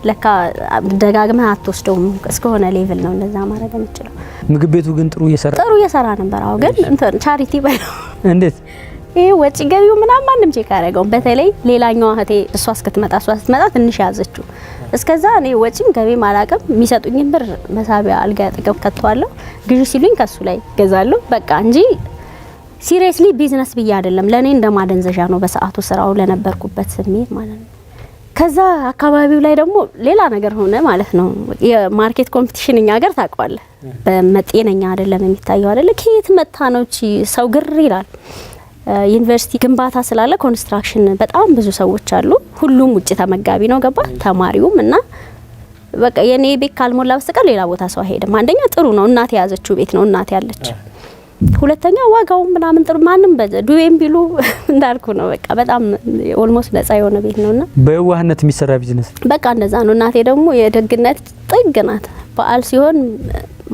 ለካ ደጋግመህ አትወስደውም፣ እስከሆነ level ነው እንደዛ ማድረግ የምችለው። ምግብ ቤቱ ግን ጥሩ እየሰራ ጥሩ እየሰራ ነበር። አዎ፣ ግን እንትን charity በለው። እንዴት? ይሄ ወጪ ገቢው ምናምን ማንም check አያደርገውም። በተለይ ሌላኛዋ እህቴ እሷ እስክትመጣ፣ እሷ ስትመጣ ትንሽ ያዘችው። እስከዛ እኔ ወጪም ገቢም አላውቅም። የሚሰጡኝን ብር መሳቢያ አልጋ አጠገብ ከተዋለሁ። ግዢ ሲሉኝ ከሱ ላይ ገዛለሁ። በቃ እንጂ seriously business ብዬ አይደለም። ለእኔ እንደ ማደንዘዣ ነው በሰዓቱ ስራው ለነበርኩበት ስሜት ማለት ነው። ከዛ አካባቢው ላይ ደግሞ ሌላ ነገር ሆነ ማለት ነው። የ market competition እኛ ሀገር ታውቀዋለህ፣ በመጤነኛ አይደለም የሚታየው አይደለ? ከየት መታ ነው እቺ ሰው ግር ይላል። ዩኒቨርሲቲ ግንባታ ስላለ construction በጣም ብዙ ሰዎች አሉ። ሁሉም ውጭ ተመጋቢ ነው፣ ገባ ተማሪውም እና በቃ የኔ ቤት ካልሞላ በስተቀር ሌላ ቦታ ሰው አይሄድም። አንደኛ ጥሩ ነው፣ እናት የያዘችው ቤት ነው፣ እናት ያለች። ሁለተኛ ዋጋው ምናምን ጥሩ፣ ማንም ዱቤም ቢሉ እንዳልኩ ነው። በቃ በጣም almost ነጻ የሆነ ቤት ነውና በየዋህነት የሚሰራ ቢዝነስ። በቃ እንደዛ ነው። እናቴ ደግሞ የደግነት ጥግ ናት። በዓል ሲሆን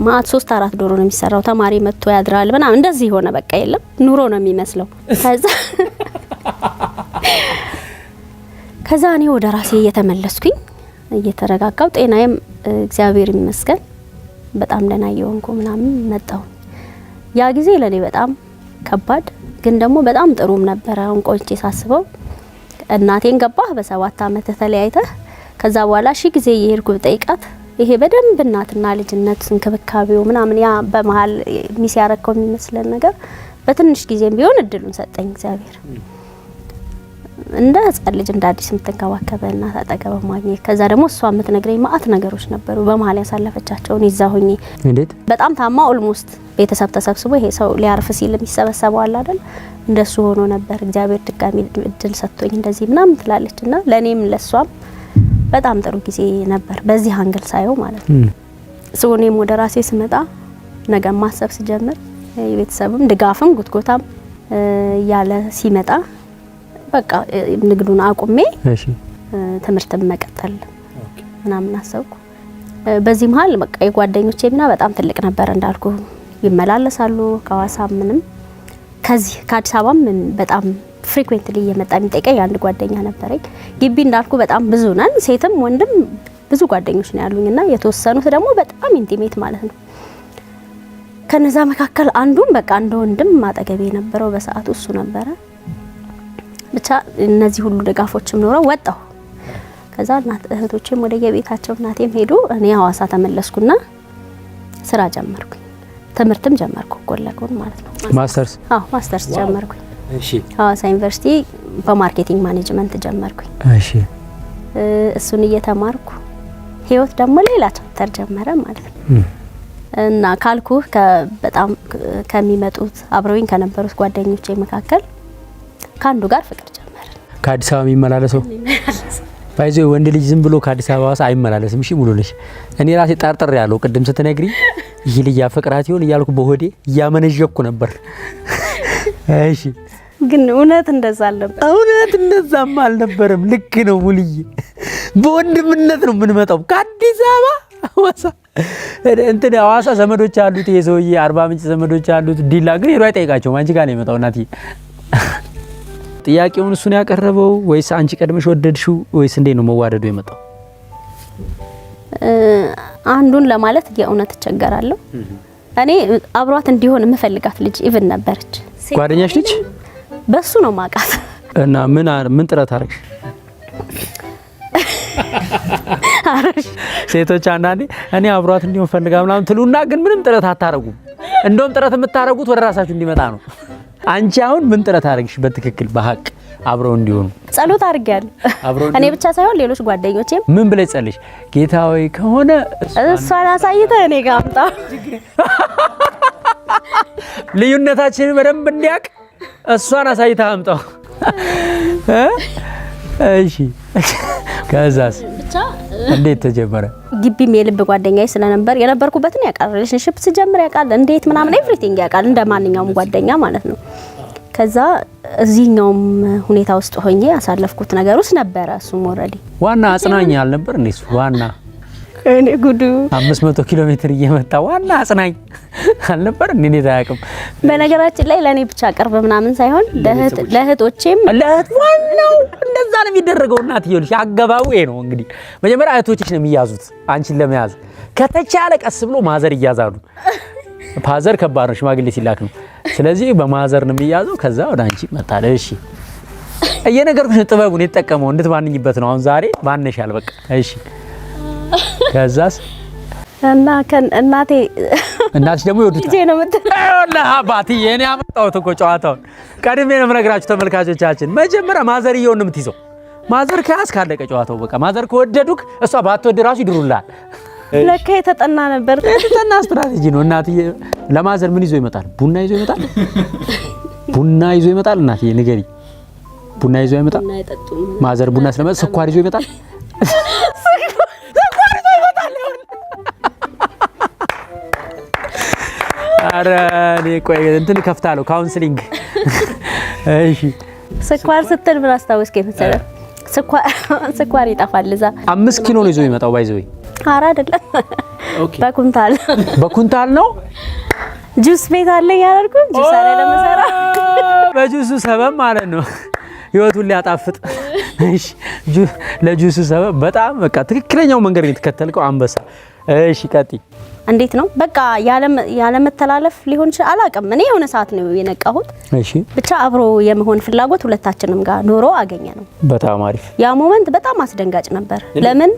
ማአት ሶስት አራት ዶሮ ነው የሚሰራው። ተማሪ መጥቶ ያድራል ምናምን እንደዚህ የሆነ በቃ የለም ኑሮ ነው የሚመስለው። ከዛ እኔ ወደ ራሴ እየተመለስኩኝ እየተረጋጋው ጤናዬም እግዚአብሔር ይመስገን በጣም ደህና እየሆንኩ ምናምን መጣሁ። ያ ጊዜ ለኔ በጣም ከባድ ግን ደግሞ በጣም ጥሩም ነበረ። አሁን ቆይቼ ሳስበው እናቴን ገባህ በ7 አመት ተለያይተህ ከዛ በኋላ ሺ ጊዜ እየሄድኩ ብጠይቃት ይሄ በደንብ እናትና ልጅነት እንክብካቤው ምናምን ያ በመሀል miss ያረከው የሚመስለን ነገር በትንሽ ጊዜም ቢሆን እድሉን ሰጠኝ እግዚአብሔር። እንደ ህጻን ልጅ እንደ አዲስ የምትንከባከበ እናት አጠገብ ማግኘት፣ ከዛ ደግሞ እሷ የምትነግረኝ ማአት ነገሮች ነበሩ በመሀል ያሳለፈቻቸውን ይዛ ሆኜ። እንዴት? በጣም ታማ almost ቤተሰብ ተሰብስቦ ይሄ ሰው ሊያርፍ ሲል የሚሰበሰበው አለ አይደል? እንደሱ ሆኖ ነበር። እግዚአብሔር ድጋሚ እድል ሰጥቶኝ እንደዚህ ምናምን ትላለች እና ለኔም ለሷም በጣም ጥሩ ጊዜ ነበር በዚህ angle ሳየው ማለት ነው። So እኔም ወደ ራሴ ስመጣ ነገ ማሰብ ስጀምር የቤተሰብም ድጋፍም ጉትጎታም እያለ ሲመጣ በቃ ንግዱን አቁሜ ትምህርትን መቀጠል ምናምን አሰብኩ። በዚህ መሀል በቃ የጓደኞቼ ሚና በጣም ትልቅ ነበር እንዳልኩ፣ ይመላለሳሉ ከሐዋሳ ምንም ከዚህ ከአዲስ አበባም በጣም frequently እየመጣ የሚጠይቀኝ አንድ ጓደኛ ነበረኝ። ግቢ እንዳልኩ በጣም ብዙ ነን፣ ሴትም ወንድም ብዙ ጓደኞች ነው ያሉኝና የተወሰኑት ደግሞ በጣም intimate ማለት ነው። ከነዛ መካከል አንዱም በቃ እንደ ወንድም አጠገቤ የነበረው በሰዓቱ እሱ ነበረ። ብቻ እነዚህ ሁሉ ድጋፎችም ኖረው ወጣሁ። ከዛ እናት እህቶቼም ወደ የቤታቸው እናቴም ሄዱ። እኔ ሐዋሳ ተመለስኩና ስራ ጀመርኩኝ። ትምህርትም ጀመርኩ ጎን ለጎን ማለት ነው። ማስተርስ? አዎ፣ ማስተርስ ጀመርኩኝ። ሐዋሳ ዩኒቨርሲቲ በ marketing management ጀመርኩኝ። እሱን እየተማርኩ ህይወት ደግሞ ሌላ chapter ጀመረ ማለት ነው። እና ካልኩህ በጣም ከሚመጡት አብረውኝ ከነበሩት ጓደኞቼ መካከል ከአንዱ ጋር ፍቅር ጀመርን። ከአዲስ አበባ የሚመላለሰው by the way ወንድ ልጅ ዝም ብሎ ከአዲስ አበባ ሐዋሳ አይመላለስም። እሺ ሙሉነሽ፣ እኔ ራሴ ጠርጥር ያለው ቅድም ስትነግሪ ይህ ልጅ ያፈቅራት ይሆን እያልኩ በሆዴ እያመነዠኩ ነበር። እሺ። ግን እውነት እንደዛ አልነበር። እውነት እንደዛም አልነበረም። ልክ ነው ሙሉዬ፣ በወንድምነት ነው የምንመጣው ከአዲስ አበባ ሐዋሳ። እንትን ሐዋሳ ዘመዶች አሉት ይሄ ሰውዬ፣ አርባ ምንጭ ዘመዶች አሉት። ዲላ ግን ሄዶ አይጠይቃቸውም። አንቺ ጋር ነው የመጣው እናትዬ። ጥያቄውን እሱን ያቀረበው ወይስ አንቺ ቀድመሽ ወደድሽው ወይስ እንዴት ነው መዋደዱ የመጣው? አንዱን ለማለት የእውነት እቸገራለሁ። እኔ አብሯት እንዲሆን የምፈልጋት ልጅ even ነበረች። ጓደኛሽ ልጅ? በሱ ነው ማውቃት። እና ምን ምን ጥረት አደረግሽ? ሴቶች አንዳንዴ እኔ አብሯት እንዲሆን ፈልጋ ምናምን ትሉና ግን ምንም ጥረት አታረጉም። እንደውም ጥረት የምታረጉት ወደ ራሳችሁ እንዲመጣ ነው። አንቺ አሁን ምን ጥረት አደረግሽ? በትክክል በሀቅ አብረው እንዲሆኑ። ጸሎት አድርጌያለሁ። እኔ ብቻ ሳይሆን ሌሎች ጓደኞቼም። ምን ብለሽ ጸልሽ? ጌታ ሆይ ከሆነ እሷን አሳይተህ እኔ ጋር አምጣ። ልዩነታችንን በደንብ እንዲያውቅ እሷን አሳይተህ አምጣው። እሺ፣ ከዛስ እንዴት ተጀመረ? ግቢም የልብ ጓደኛዬ ስለነበር የነበርኩበትን ያውቃል። Relationship ስጀምር ያውቃል፣ እንዴት ምናምን everything ያውቃል፣ እንደ ማንኛውም ጓደኛ ማለት ነው። ከዛ እዚህኛውም ሁኔታ ውስጥ ሆኜ ያሳለፍኩት ነገር ውስጥ ነበረ። እሱም already ዋና አጽናኝ አልነበር እንዴ? እሱ ዋና እኔ ጉዱ። 500 ኪሎ ሜትር እየመጣ ዋና አጽናኝ አልነበር እንዴ? እኔ አያውቅም። በነገራችን ላይ ለእኔ ብቻ ቅርብ ምናምን ሳይሆን ለእህቶቼም። ለእህት ዋናው እንደዛ ነው የሚደረገው። እናትዬው ልጅ አገባቡ ይሄ ነው እንግዲህ። መጀመሪያ እህቶችሽ ነው የሚያዙት አንቺን ለመያዝ፣ ከተቻለ ቀስ ብሎ mother ይያዛሉ። Father ከባድ ነው፣ ሽማግሌ ሲላክ ነው። ስለዚህ በ mother ነው የሚያዘው። ከዛ ወደ አንቺ መጣለ። እሺ፣ እየነገርኩሽ ነው፣ ጥበቡን የተጠቀመው እንድትባንኝበት ነው። አሁን ዛሬ ባነሻል በቃ። እሺ፣ ከዛስ? እና እናቴ እናትሽ ደግሞ ይወዱታል። ልጄ ነው የምትለው። ይኸውልህ አባትዬ፣ እኔ ያመጣሁት እኮ ጨዋታውን ቀድሜ ነው የምነግራችሁ ተመልካቾቻችን። መጀመሪያ mother የውን ነው የምትይዘው። Mother ከያዝ ካለቀ ጨዋታው በቃ። Mother ከወደዱክ እሷ ባትወድ ራሱ ይድሩልሃል። ለካ የተጠና ነበር። የተጠና ስትራቴጂ ነው። እናትዬ ለ mother ምን ይዞ ይመጣል? ቡና ይዞ ይመጣል። ቡና ይዞ ይመጣል። እናትዬ ንገሪ፣ ቡና ይዞ ይመጣል። Mother ቡና ስለመጣ ስኳር ይዞ ይመጣል። ስኳር ይዞ ይመጣል። ኧረ እኔ ቆይ እንትን እከፍታለሁ counseling። እሺ። ስኳር ስትል ምን አስታወስከኝ መሰለህ? ስኳር ይጠፋል እዛ። 5 ኪሎ ነው ይዞ የሚመጣው by the way። ኧረ አይደለም፣ በኩንታል። በኩንታል ነው። ጁስ ቤት አለኝ ያላልኩም? ጁስ አለ ለመሰራ። በጁሱ ሰበብ ማለት ነው ህይወቱን ሊያጣፍጥ። እሺ፣ ለጁሱ ሰበብ በጣም በቃ ትክክለኛው መንገድ ነው የተከተልከው አንበሳ። እሺ፣ ቀጥይ። እንዴት ነው በቃ ያለመተላለፍ ሊሆን ይችላል፣ አላውቅም። እኔ የሆነ ሰዓት ነው የነቃሁት። ብቻ አብሮ የመሆን ፍላጎት ሁለታችንም ጋር ኖሮ አገኘ ነው። በጣም አሪፍ። ያ moment በጣም አስደንጋጭ ነበር። ለምን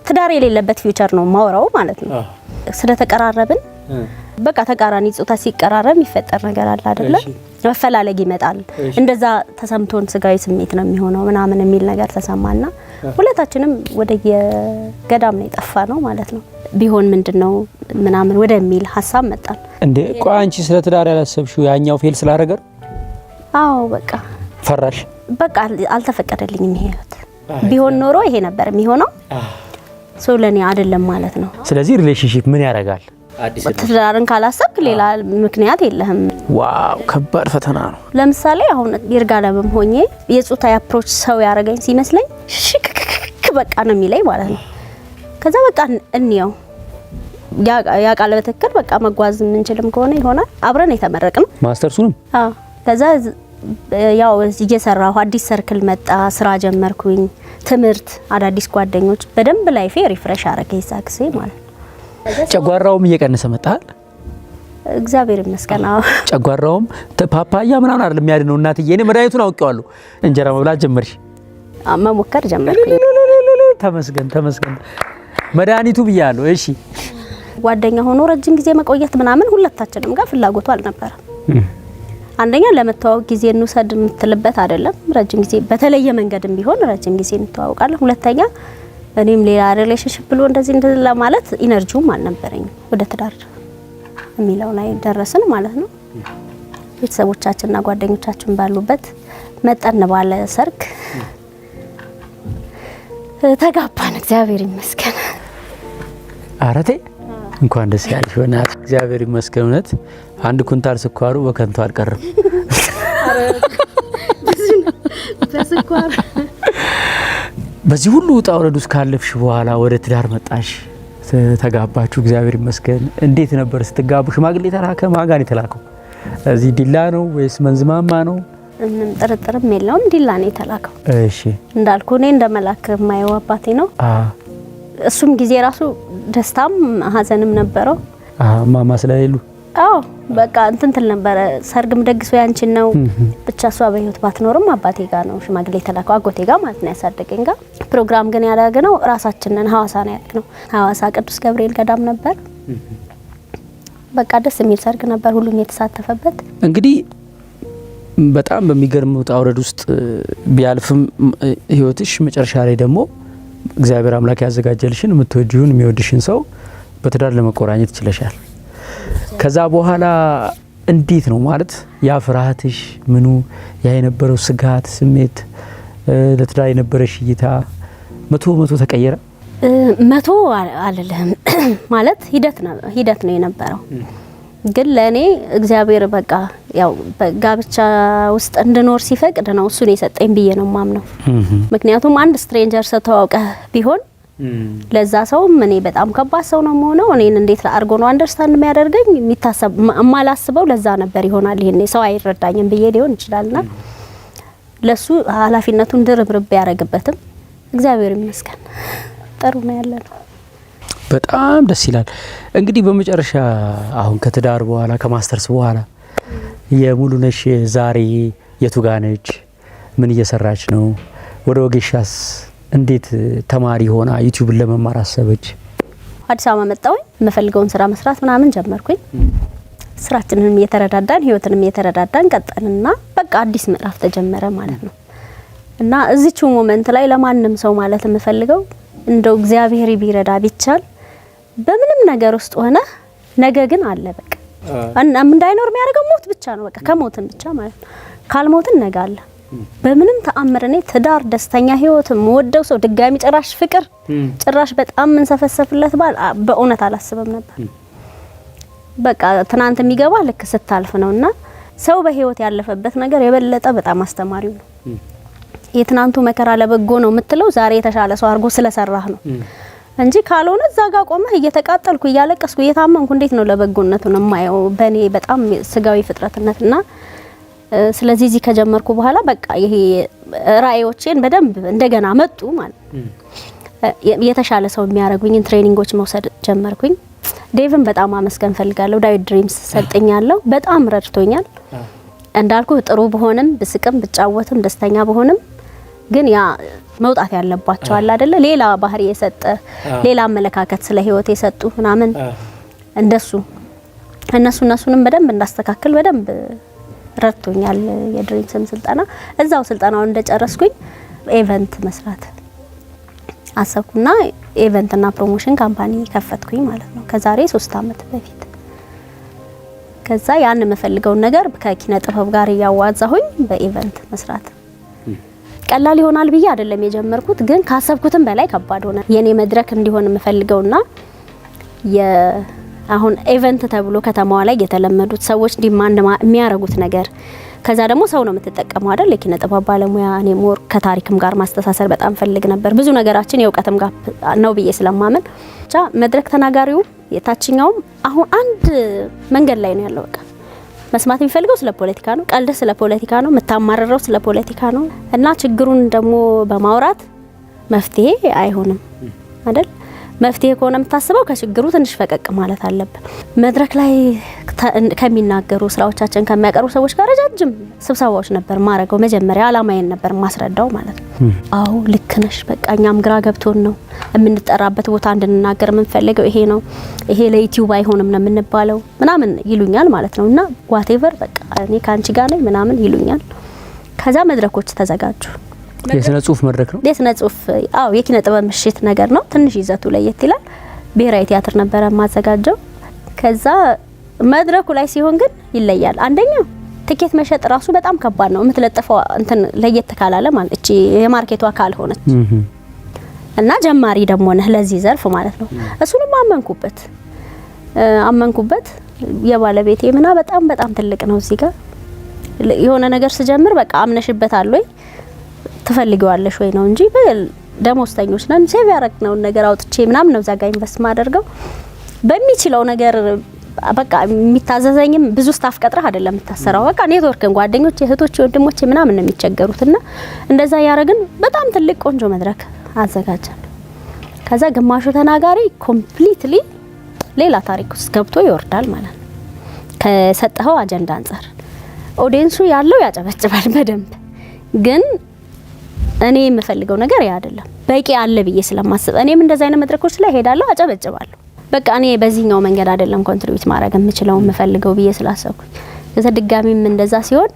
ትዳር የሌለበት future ነው ማውራው ማለት ነው። ስለተቀራረብን በቃ ተቃራኒ ጾታ ሲቀራረብ የሚፈጠር ነገር አለ አይደለ? መፈላለግ ይመጣል። እንደዛ ተሰምቶን ስጋዊ ስሜት ነው የሚሆነው ምናምን የሚል ነገር ተሰማና ሁለታችንም ወደ የገዳም ነው የጠፋ ነው ማለት ነው። ቢሆን ምንድነው ምናምን ወደሚል ሀሳብ መጣን። እንዴ ቆይ፣ አንቺ ስለ ትዳር ያላሰብሽው ያኛው fail ስላደረገ? አዎ በቃ። ፈራሽ? በቃ አልተፈቀደልኝም። ይሄ ህይወት ቢሆን ኖሮ ይሄ ነበር የሚሆነው። So ለኔ አይደለም ማለት ነው። ስለዚህ relationship ምን ያደርጋል? ትዳርን ካላሰብክ ሌላ ምክንያት የለህም። Wow፣ ከባድ ፈተና ነው። ለምሳሌ አሁን ይርጋለምም ሆኜ የጾታ approach ሰው ያደረገኝ ሲመስለኝ ሽክክክ በቃ ነው የሚለኝ ማለት ነው። ከዛ በቃ እንየው ያ ቃል በትክክል በቃ መጓዝ የምንችልም ከሆነ ይሆናል። አብረን የተመረቅነው። ማስተርሱንም? አዎ። ከዛ ያው እየሰራሁ አዲስ circle መጣ፣ ስራ ጀመርኩኝ፣ ትምህርት፣ አዳዲስ ጓደኞች፣ በደንብ life ኤ refresh አረገ የዛ ጊዜ ማለት ነው። ጨጓራውም እየቀነሰ መጣል። እግዚአብሔር ይመስገን። አዎ። ጨጓራውም ፓፓያ ምናምን አይደለም የሚያድነው እናትዬ፣ እኔ መድኃኒቱን አውቄዋለሁ። እንጀራ መብላት ጀመርሽ? መሞከር ጀመርኩኝ። ተመስገን ተመስገን፣ መድኃኒቱ ብያለሁ። እሺ። ጓደኛ ሆኖ ረጅም ጊዜ መቆየት ምናምን ሁለታችንም ጋር ፍላጎቱ አልነበረም። አንደኛ ለመተዋወቅ ጊዜ እንውሰድ የምትልበት አይደለም። ረጅም ጊዜ በተለየ መንገድም ቢሆን ረጅም ጊዜ እንተዋወቃለን። ሁለተኛ እኔም ሌላ relationship ብሎ እንደዚህ እንደዚህ ለማለት energy ውም አልነበረኝም። ወደ ትዳር የሚለው ላይ ደረስን ማለት ነው። ቤተሰቦቻችንና ጓደኞቻችን ባሉበት መጠን ባለ ሰርግ ተጋባን። እግዚአብሔር ይመስገን። አረቴ እንኳን ደስ ያለሽ በእናትሽ፣ እግዚአብሔር ይመስገን። እውነት 1 ኩንታል ስኳሩ በከንቱ አልቀርም። በስኳር። በዚህ ሁሉ ውጣ ውረድ ውስጥ ካለፍሽ በኋላ ወደ ትዳር መጣሽ፣ ተጋባችሁ። እግዚአብሔር ይመስገን። እንዴት ነበር ስትጋቡ? ሽማግሌ ተላከ? ማን ጋር ነው የተላከው? እዚህ ዲላ ነው ወይስ መንዝማማ ነው? ምንም ጥርጥርም የለውም፣ ዲላ ነው የተላከው። እንዳልኩ እኔ እንደ መላክ የማየው አባቴ ነው። እሱም ጊዜ ራሱ ደስታም ሀዘንም ነበረው። ማማ ስለሌሉ። አዎ፣ በቃ እንትን ትል ነበረ። ሰርግም ደግሶ ያንቺን ነው። ብቻ እሷ በህይወት ባትኖርም አባቴ ጋር ነው ሽማግሌ የተላከው፣ አጎቴ ጋር ማለት ነው፣ ያሳደገኝ ጋር። ፕሮግራም ግን ያደረግነው ራሳችንን ሀዋሳ ነው ያደረግነው። ሀዋሳ ቅዱስ ገብርኤል ገዳም ነበር። በቃ ደስ የሚል ሰርግ ነበር፣ ሁሉም የተሳተፈበት። እንግዲህ በጣም በሚገርም ውጣ ውረድ ውስጥ ቢያልፍም ህይወትሽ መጨረሻ ላይ ደግሞ እግዚአብሔር አምላክ ያዘጋጀልሽን የምትወጂውን የሚወድሽን ሰው በትዳር ለመቆራኘት ችለሻል። ከዛ በኋላ እንዴት ነው ማለት ያ ፍርሃትሽ ምኑ፣ ያ የነበረው ስጋት ስሜት፣ ለትዳር የነበረሽ እይታ 100% ተቀየረ? 100 አልልህም፣ ማለት ሂደት ነው የነበረው። ግን ለእኔ እግዚአብሔር በቃ ያው በጋብቻ ውስጥ እንድኖር ሲፈቅድ ነው እሱን የሰጠኝ ብዬ ነው ማምነው። ምክንያቱም አንድ stranger ሰው ተዋውቀህ ቢሆን ለዛ ሰውም እኔ በጣም ከባድ ሰው ነው የምሆነው። እኔን እንዴት አድርጎ ነው understand የሚያደርገኝ? የሚታሰብ የማላስበው ለዛ ነበር ይሆናል። ይሄኔ ሰው አይረዳኝም ብዬ ሊሆን ይችላልና ለሱ ኃላፊነቱን ድርብርብ ያደረግበትም እግዚአብሔር ይመስገን ጥሩ ነው ያለ ነው። በጣም ደስ ይላል። እንግዲህ በመጨረሻ አሁን ከትዳር በኋላ፣ ከማስተርስ በኋላ የሙሉነሽ ዛሬ የቱ ጋ ነች? ምን እየሰራች ነው? ወደ ወጌሻስ እንዴት ተማሪ ሆና YouTube ን ለመማር አሰበች? አዲስ አበባ መጣሁኝ። የምፈልገውን ስራ መስራት ምናምን ጀመርኩኝ። ስራችንንም እየተረዳዳን ህይወትንም እየተረዳዳን ቀጠልና በቃ አዲስ ምዕራፍ ተጀመረ ማለት ነው። እና እዚችው moment ላይ ለማንም ሰው ማለት የምፈልገው እንደው እግዚአብሔር ቢረዳ ቢቻል በምንም ነገር ውስጥ ሆነ ነገ ግን አለ፣ በቃ እንዳይኖር የሚያደርገው ሞት ብቻ ነው። በቃ ከሞትን ብቻ ማለት ነው። ካልሞትን ነገ አለ። በምንም ተአምር እኔ ትዳር፣ ደስተኛ ህይወት፣ የምወደው ሰው፣ ድጋሚ ጭራሽ ፍቅር፣ ጭራሽ በጣም የምንሰፈሰፍለት ባል በእውነት አላስብም ነበር። በቃ ትናንት የሚገባ ልክ ስታልፍ ነውና ሰው በህይወት ያለፈበት ነገር የበለጠ በጣም አስተማሪው ነው። የትናንቱ መከራ ለበጎ ነው የምትለው ዛሬ የተሻለ ሰው አድርጎ ስለሰራህ ነው እንጂ ካልሆነ እዛ ጋር ቆመህ እየተቃጠልኩ፣ እያለቀስኩ፣ እየታመምኩ እንዴት ነው ለበጎነቱ ነው የማየው? በእኔ በጣም ስጋዊ ፍጥረትነትና ስለዚህ እዚህ ከጀመርኩ በኋላ በቃ ይሄ ራእዮቼን በደንብ እንደገና መጡ ማለት ነው። የተሻለ ሰው የሚያደርጉኝን training ኦች መውሰድ ጀመርኩኝ። ዴቭን በጣም አመስገን ፈልጋለሁ። ዳዊት ድሪምስ ሰጥኛለሁ። በጣም ረድቶኛል። እንዳልኩ ጥሩ ብሆንም፣ ብስቅም፣ ብጫወትም፣ ደስተኛ ብሆንም ግን ያ መውጣት ያለባቸው አለ አይደለ? ሌላ ባህሪ የሰጠ፣ ሌላ አመለካከት ስለ ህይወት የሰጡ ምናምን እንደሱ እነሱንም በደንብ እንዳስተካክል በደንብ ረድቶኛል። የድሪምስም ስልጠና እዛው ስልጠናውን እንደጨረስኩኝ event መስራት አሰብኩና event ና promotion company ከፈትኩኝ ማለት ነው ከዛሬ 3 አመት በፊት። ከዛ ያን የምፈልገውን ነገር ከኪነ ጥበብ ጋር እያዋዛሁኝ በ event መስራት ቀላል ይሆናል ብዬ አይደለም የጀመርኩት፣ ግን ካሰብኩትም በላይ ከባድ ሆነ። የኔ መድረክ እንዲሆን የምፈልገውና አሁን event ተብሎ ከተማዋ ላይ የተለመዱት ሰዎች demand የሚያደርጉት ነገር፣ ከዛ ደግሞ ሰው ነው የምትጠቀመው አይደል? የኪነ ጥበብ ባለሙያ እኔ more ከታሪክም ጋር ማስተሳሰር በጣም ፈልግ ነበር። ብዙ ነገራችን የእውቀትም ጋር ነው ብዬ ስለማምን ብቻ መድረክ ተናጋሪው የታችኛውም አሁን አንድ መንገድ ላይ ነው ያለው። በቃ መስማት የሚፈልገው ስለ ፖለቲካ ነው። ቀልድ ስለ ፖለቲካ ነው። የምታማርረው ስለ ፖለቲካ ነው። እና ችግሩን ደግሞ በማውራት መፍትሄ አይሆንም አይደል? መፍትሄ ከሆነ የምታስበው ከችግሩ ትንሽ ፈቀቅ ማለት አለብን። መድረክ ላይ ከሚናገሩ፣ ስራዎቻችን ከሚያቀርቡ ሰዎች ጋር ረጃጅም ስብሰባዎች ነበር ማረገው። መጀመሪያ አላማዬን ነበር ማስረዳው ማለት ነው። አዎ ልክ ነሽ፣ በቃ እኛም ግራ ገብቶን ነው የምንጠራበት ቦታ እንድንናገር የምንፈልገው ይሄ ነው፣ ይሄ ለ YouTube አይሆንም ነው የምንባለው ምናምን ይሉኛል ማለት ነው። እና whatever በቃ እኔ ከአንቺ ጋር ነኝ ምናምን ይሉኛል። ከዛ መድረኮች ተዘጋጁ። የስነ ጽሁፍ መድረክ ነው። የስነ ጽሁፍ፣ አዎ፣ የኪነ ጥበብ ምሽት ነገር ነው። ትንሽ ይዘቱ ለየት ይላል። ብሔራዊ ቲያትር ነበረ የማዘጋጀው። ከዛ መድረኩ ላይ ሲሆን ግን ይለያል። አንደኛ ትኬት መሸጥ ራሱ በጣም ከባድ ነው። የምትለጥፈው እንትን ለየት ካላለ ማለት እቺ የ market ኡ አካል ሆነች እና ጀማሪ ደግሞ ነህ ለዚህ ዘርፍ ማለት ነው። እሱንም አመንኩበት አመንኩበት። የባለቤቴ ምና በጣም በጣም ትልቅ ነው። እዚህ ጋር የሆነ ነገር ስጀምር በቃ አምነሽበታል ወይ፣ ትፈልጊዋለሽ ወይ ነው እንጂ ደሞዝተኞች ነን። save ያረግነውን ነገር አውጥቼ ምናምን ነው እዛ ጋር invest ማደርገው። በሚችለው ነገር በቃ የሚታዘዘኝም ብዙ staff ቀጥረህ አይደለም የምታሰራው። በቃ ኔትወርክን ጓደኞቼ፣ እህቶቼ፣ ወንድሞቼ ምናምን ነው የሚቸገሩት እና እንደዛ ያረግን በጣም ትልቅ ቆንጆ መድረክ አዘጋጀን። ከዛ ግማሹ ተናጋሪ completely ሌላ ታሪክ ውስጥ ገብቶ ይወርዳል ማለት ነው። ከሰጠኸው አጀንዳ አንጻር audience ኡ ያለው ያጨበጭባል በደንብ፣ ግን እኔ የምፈልገው ነገር ያ አይደለም። በቂ አለ ብዬ ስለማስብ እኔም እንደዛ አይነት መድረኮች ላይ ሄዳለሁ፣ አጨበጭባለሁ። በቃ እኔ በዚህኛው መንገድ አይደለም contribute ማድረግ የምችለው የምፈልገው ብዬ ስላሰብኩኝ ከዛ ድጋሚም እንደዛ ሲሆን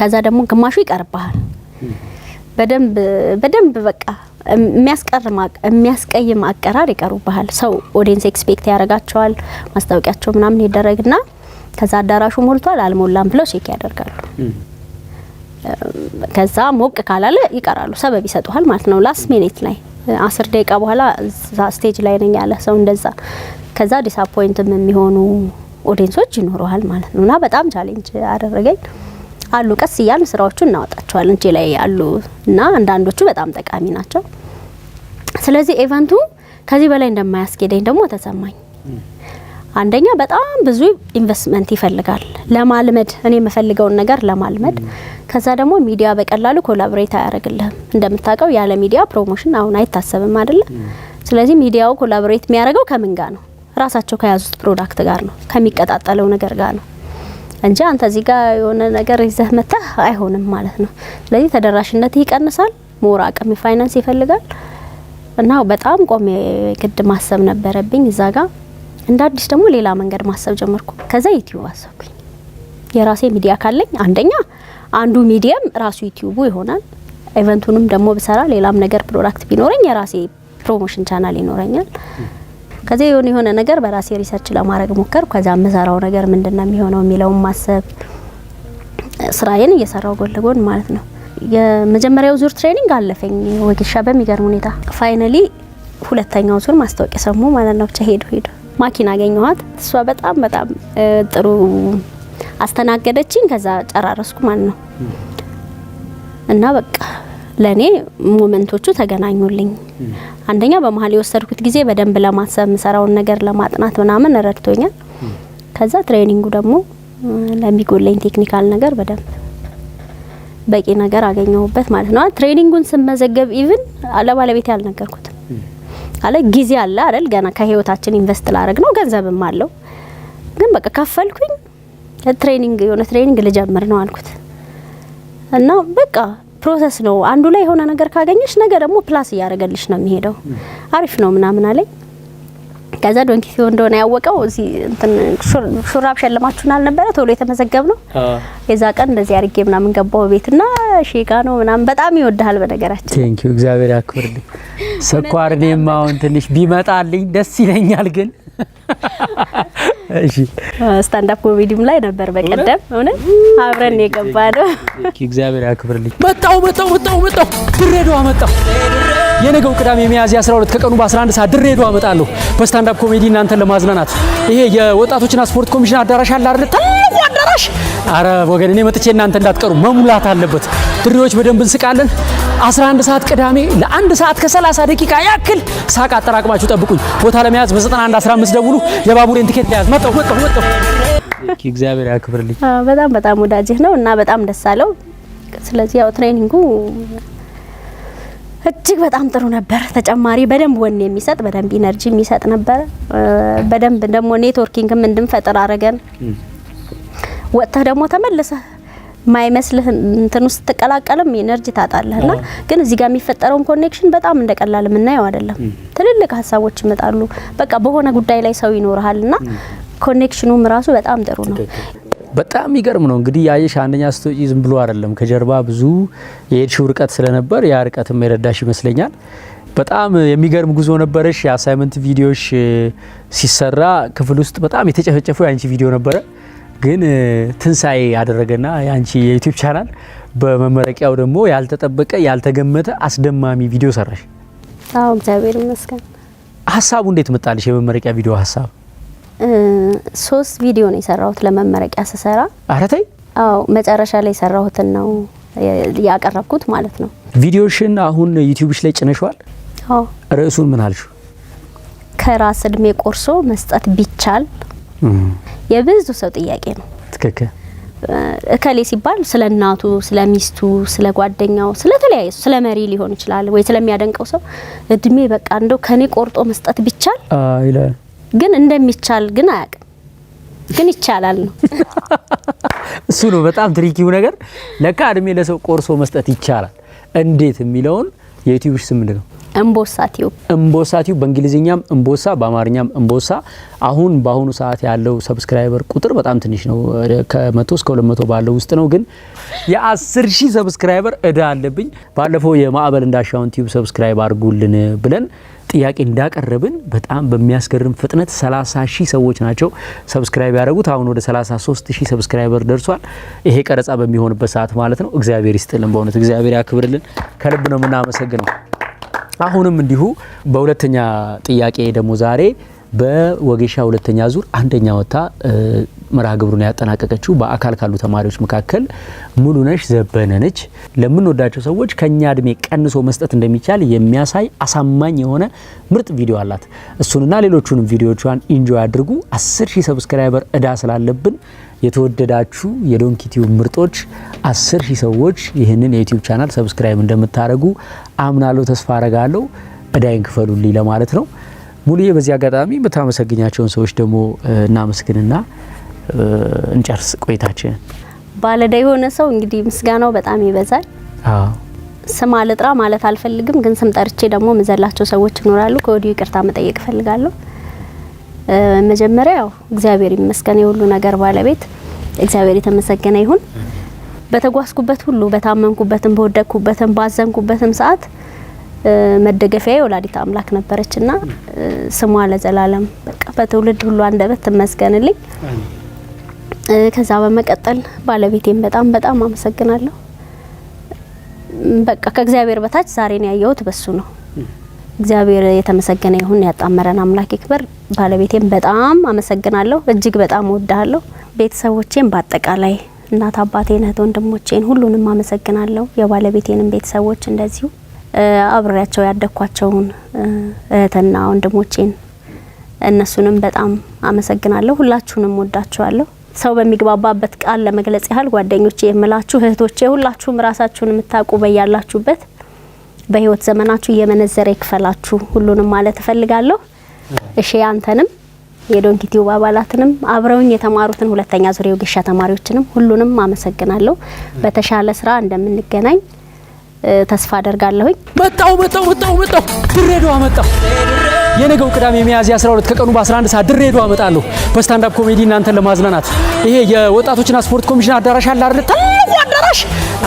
ከዛ ደግሞ ግማሹ ይቀርብሃል በደንብ በደንብ፣ በቃ የሚያስቀርም የሚያስቀይም አቀራር ይቀሩብሃል። ሰው audience expect ያደርጋቸዋል። ማስታወቂያቸው ምናምን ይደረግና ከዛ አዳራሹ ሞልቷል አልሞላም ብለው check ያደርጋሉ። ከዛ ሞቅ ካላለ ይቀራሉ፣ ሰበብ ይሰጡሃል ማለት ነው። Last minute ላይ 10 ደቂቃ በኋላ እዛ stage ላይ ነኝ ያለ ሰው እንደዛ ከዛ disappoint ም የሚሆኑ audience ኦች ይኖረዋል ማለት ነው። እና በጣም challenge አደረገኝ። አሉ፣ ቀስ እያልን ስራዎቹ እናወጣቸዋለን እጄ ላይ አሉ እና አንዳንዶቹ በጣም ጠቃሚ ናቸው። ስለዚህ event ኡ ከዚህ በላይ እንደማያስኬደኝ ደግሞ ተሰማኝ። አንደኛ በጣም ብዙ ኢንቨስትመንት ይፈልጋል ለማልመድ፣ እኔ የምፈልገውን ነገር ለማልመድ። ከዛ ደግሞ ሚዲያ በቀላሉ collaborate አያደርግልህም። እንደምታውቀው ያለ ሚዲያ promotion አሁን አይታሰብም አይደለ? ስለዚህ ሚዲያው collaborate የሚያደርገው ከምን ጋር ነው? ራሳቸው ከያዙት product ጋር ነው፣ ከሚቀጣጠለው ነገር ጋር ነው እንጂ አንተ እዚህ ጋር የሆነ ነገር ይዘህ መተህ አይሆንም ማለት ነው። ስለዚህ ተደራሽነት ይቀንሳል፣ more አቅም ፋይናንስ ይፈልጋል። እና በጣም ቆሜ ግድ ማሰብ ነበረብኝ እዛ ጋር። እንደ አዲስ ደግሞ ሌላ መንገድ ማሰብ ጀመርኩ። ከዛ ዩቲዩብ አሰብኩኝ። የራሴ ሚዲያ ካለኝ አንደኛ አንዱ medium ራሱ ዩቲዩቡ ይሆናል። Event ኡንም ደግሞ ብሰራ ሌላም ነገር product ቢኖረኝ የራሴ promotion channel ይኖረኛል። ከዚያ የሆነ የሆነ ነገር በራሴ research ለማድረግ ሞከርኩ። ከዛ የምሰራው ነገር ምንድነው የሚሆነው የሚለውን ማሰብ፣ ስራዬን እየሰራው ጎን ለጎን ማለት ነው። የመጀመሪያው ዙር training አለፈኝ ወጌሻ በሚገርም ሁኔታ። Finally ሁለተኛው ዙር ማስታወቂያ ሰሙ ማለት ነው። ብቻ ሄዱ ሄዱ ማኪና አገኘኋት። እሷ በጣም በጣም ጥሩ አስተናገደችኝ። ከዛ ጨራረስኩ ማለት ነው። እና በቃ ለኔ moment ኦቹ ተገናኙልኝ። አንደኛ በመሀል የወሰድኩት ጊዜ በደንብ ለማሰብ፣ የምሰራውን ነገር ለማጥናት ምናምን ረድቶኛል። ከዛ training ኡ ደግሞ ለሚጎለኝ technical ነገር በደንብ በቂ ነገር አገኘሁበት ማለት ነው። Training ኡን ስመዘገብ even ለባለቤቴ አልነገርኩትም። አለ ጊዜ አለ አይደል? ገና ከህይወታችን invest ላረግ ነው፣ ገንዘብም አለው። ግን በቃ ከፈልኩኝ፣ training የሆነ training ልጀምር ነው አልኩት። እና በቃ process ነው። አንዱ ላይ የሆነ ነገር ካገኘሽ ነገ ደግሞ plus እያደረገልሽ ነው የሚሄደው። አሪፍ ነው ምናምን አለኝ። ከዛ Donkey Tube እንደሆነ ያወቀው እዚህ እንትን ሹራብ ሸልማችሁን አልነበረ ቶሎ የተመዘገብ ነው። የዛ ቀን እንደዚህ አድርጌ ምናምን ገባው ቤትና ሼጋ ነው ምናምን፣ በጣም ይወድሃል በነገራችን። Thank you፣ እግዚአብሔር ያክብርልኝ። ስኳር እኔም አሁን ትንሽ ቢመጣልኝ ደስ ይለኛል ግን እሺ። Stand up comedy ም ላይ ነበር በቀደም፣ እውነት አብረን የገባ ነው። እግዚአብሔር ያክብርልኝ። መጣው መጣው መጣው መጣው፣ ድሬዳዋ መጣው። የነገው ቅዳሜ ሚያዝያ 12 ከቀኑ በ11 ሰዓት ድሬዳዋ እመጣለሁ በ stand up comedy እናንተን ለማዝናናት። ይሄ የወጣቶችና ስፖርት ኮሚሽን አዳራሽ አለ አይደል? ትልቁ አዳራሽ። አረ ወገን፣ እኔ መጥቼ እናንተ እንዳትቀሩ፣ መሙላት አለበት። ድሬዎች በደንብ እንስቃለን። 11 ሰዓት ቅዳሜ ለአንድ ሰዓት ከ30 ደቂቃ ያክል ሳቅ አጠራቅማችሁ ጠብቁኝ። ቦታ ለመያዝ በ91 15 ደውሉ። የባቡሬን ቲኬት ለያዝ። መጣሁ መጣሁ መጣሁ። እግዚአብሔር ያክብርልኝ። በጣም በጣም ወዳጅህ ነው እና በጣም ደስ አለው። ስለዚህ ያው training ኡ እጅግ በጣም ጥሩ ነበር። ተጨማሪ በደንብ ወኔ የሚሰጥ፣ በደንብ energy የሚሰጥ ነበር። በደንብ ደግሞ networking ም እንድንፈጥር አረገን። ወጥተህ ደግሞ ተመልሰህ ማይመስልህ እንትን ውስጥ ትቀላቀልም energy ታጣለህና ግን እዚህ ጋር የሚፈጠረውን connection በጣም እንደቀላል የምናየው አይደለም። ትልልቅ ሀሳቦች ይመጣሉ። በቃ በሆነ ጉዳይ ላይ ሰው ይኖርሃልና connection ኑም ራሱ በጣም ጥሩ ነው። በጣም የሚገርም ነው። እንግዲህ ያየሽ አንደኛ ስትወጪ ዝም ብሎ አይደለም፣ ከጀርባ ብዙ የሄድሽው ርቀት ስለነበር ያ ርቀትም የረዳሽ ይመስለኛል። በጣም የሚገርም ጉዞ ነበረሽ። የ assignment ቪዲዮሽ ሲሰራ ክፍል ውስጥ በጣም የተጨፈጨፈው የአንቺ ቪዲዮ ነበረ። ግን ትንሳኤ ያደረገና የአንቺ የዩቲዩብ ቻናል በመመረቂያው ደግሞ ያልተጠበቀ ያልተገመተ አስደማሚ ቪዲዮ ሰራሽ። አዎ፣ እግዚአብሔር ይመስገን። ሀሳቡ እንዴት መጣልሽ? የመመረቂያ ቪዲዮ ሀሳብ? ሶስት ቪዲዮ ነው የሰራሁት ለመመረቂያ ስሰራ። ኧረ ተይ። አዎ፣ መጨረሻ ላይ የሰራሁትን ነው ያቀረብኩት ማለት ነው። ቪዲዮሽን አሁን ዩቲዩብሽ ላይ ጭነሽዋል? አዎ። ርዕሱን ምን አልሽው? ከራስ እድሜ ቆርሶ መስጠት ቢቻል፣ የብዙ ሰው ጥያቄ ነው። እከሌ ሲባል ስለ እናቱ፣ ስለ ሚስቱ፣ ስለ ጓደኛው፣ ስለ ተለያየ ስለ መሪ ሊሆን ይችላል ወይ ስለሚያደንቀው ሰው እድሜ በቃ እንደው ከኔ ቆርጦ መስጠት ቢቻል ይላል። ግን እንደሚቻል ግን አያውቅም። ግን ይቻላል ነው። እሱ ነው በጣም tricky ው ነገር። ለካ እድሜ ለሰው ቆርሶ መስጠት ይቻላል። እንዴት የሚለውን የዩቲዩብሽ ስም ምንድን ነው? እምቦሳ ቲዩብ። እምቦሳ ቲዩብ፣ በእንግሊዝኛም እምቦሳ በአማርኛም እምቦሳ። አሁን በአሁኑ ሰዓት ያለው subscriber ቁጥር በጣም ትንሽ ነው። ከ100 እስከ 200 ባለው ውስጥ ነው። ግን የ10,000 subscriber እዳ አለብኝ። ባለፈው የማዕበል እንዳሻውን ቲዩብ subscribe አድርጉልን ብለን ጥያቄ እንዳቀረብን በጣም በሚያስገርም ፍጥነት 30 ሺህ ሰዎች ናቸው subscribe ያደረጉት። አሁን ወደ 33 ሺህ subscriber ደርሷል። ይሄ ቀረጻ በሚሆንበት ሰዓት ማለት ነው። እግዚአብሔር ይስጥልን፣ በእውነት እግዚአብሔር ያክብርልን። ከልብ ነው የምናመሰግነው። አሁንም እንዲሁ በሁለተኛ ጥያቄ ደግሞ ዛሬ በወጌሻ ሁለተኛ ዙር አንደኛ ወጥታ መርሃ ግብሩን ያጠናቀቀችው በአካል ካሉ ተማሪዎች መካከል ሙሉነሽ ዘበነ ነች። ለምንወዳቸው ሰዎች ከኛ እድሜ ቀንሶ መስጠት እንደሚቻል የሚያሳይ አሳማኝ የሆነ ምርጥ ቪዲዮ አላት። እሱንና ሌሎቹንም ቪዲዮቿን enjoy አድርጉ። 10,000 subscriber እዳ ስላለብን የተወደዳችሁ የዶንኪ ቲዩብ ምርጦች፣ 10,000 ሰዎች ይህንን የ YouTube channel subscribe እንደምታደርጉ አምናለሁ፣ ተስፋ አረጋለሁ። እዳይን ክፈሉልኝ ለማለት ነው። ሙሉዬ፣ በዚህ አጋጣሚ የምታመሰግኛቸውን ሰዎች ደግሞ እናመስግንና እንጨርስ ቆይታችንን። ባለዕዳ የሆነ ሰው እንግዲህ ምስጋናው በጣም ይበዛል። ስም አልጥራ ማለት አልፈልግም፣ ግን ስም ጠርቼ ደግሞ ምዘላቸው ሰዎች ይኖራሉ። ከወዲሁ ይቅርታ መጠየቅ እፈልጋለሁ። መጀመሪያ ያው እግዚአብሔር ይመስገን፣ የሁሉ ነገር ባለቤት እግዚአብሔር የተመሰገነ ይሁን። በተጓዝኩበት ሁሉ፣ በታመንኩበትም፣ በወደቅኩበትም፣ ባዘንኩበትም ሰዓት መደገፊያ ወላዲተ አምላክ ነበረችና ስሟ ለዘላለም በቃ በትውልድ ሁሉ አንደበት ትመስገንልኝ። ከዛ በመቀጠል ባለቤቴን በጣም በጣም አመሰግናለሁ። በቃ ከእግዚአብሔር በታች ዛሬን ያየሁት በሱ ነው። እግዚአብሔር የተመሰገነ ይሁን፣ ያጣመረን አምላክ ይክበር። ባለቤቴን በጣም አመሰግናለሁ፣ እጅግ በጣም እወድሃለሁ። ቤተሰቦቼን በአጠቃላይ እናት አባቴን፣ እህት ወንድሞቼን ሁሉንም አመሰግናለሁ። የባለቤቴንም ቤተሰቦች እንደዚሁ፣ አብሬያቸው ያደግኳቸውን እህትና ወንድሞቼን እነሱንም በጣም አመሰግናለሁ። ሁላችሁንም ወዳችኋለሁ። ሰው በሚግባባበት ቃል ለመግለጽ ያህል ጓደኞቼ የምላችሁ እህቶቼ፣ ሁላችሁም ራሳችሁን የምታውቁ በያላችሁበት በህይወት ዘመናችሁ እየመነዘረ ይክፈላችሁ ሁሉንም ማለት እፈልጋለሁ። እሺ፣ አንተንም፣ የዶንኪ ቲዩብ አባላትንም፣ አብረውኝ የተማሩትን ሁለተኛ ዙር የወጌሻ ተማሪዎችንም ሁሉንም አመሰግናለሁ። በተሻለ ስራ እንደምንገናኝ ተስፋ አደርጋለሁኝ። መጣው መጣው መጣው መጣው፣ ድሬዳዋ መጣው። የነገው ቅዳሜ ሚያዝያ 12 ከቀኑ በ11 ሰዓት ድሬዳዋ እመጣለሁ። በ stand-up comedy እናንተን ለማዝናናት። ይሄ የወጣቶችና ስፖርት ኮሚሽን አዳራሽ አለ አይደል? ትልቁ አዳራሽ።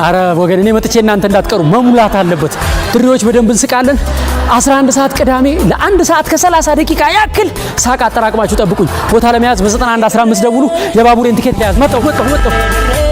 አረ ወገን፣ እኔ መጥቼ እናንተ እንዳትቀሩ፣ መሙላት አለበት። ድሬዎች በደንብ እንስቃለን። 11 ሰዓት ቅዳሜ ለአንድ ሰዓት ከ30 ደቂቃ ያክል ሳቅ አጠራቅማችሁ ጠብቁኝ። ቦታ ለመያዝ በ91 15 ደውሉ። የባቡሬን ትኬት ለያዝ። መጣሁ መጣሁ መጣሁ።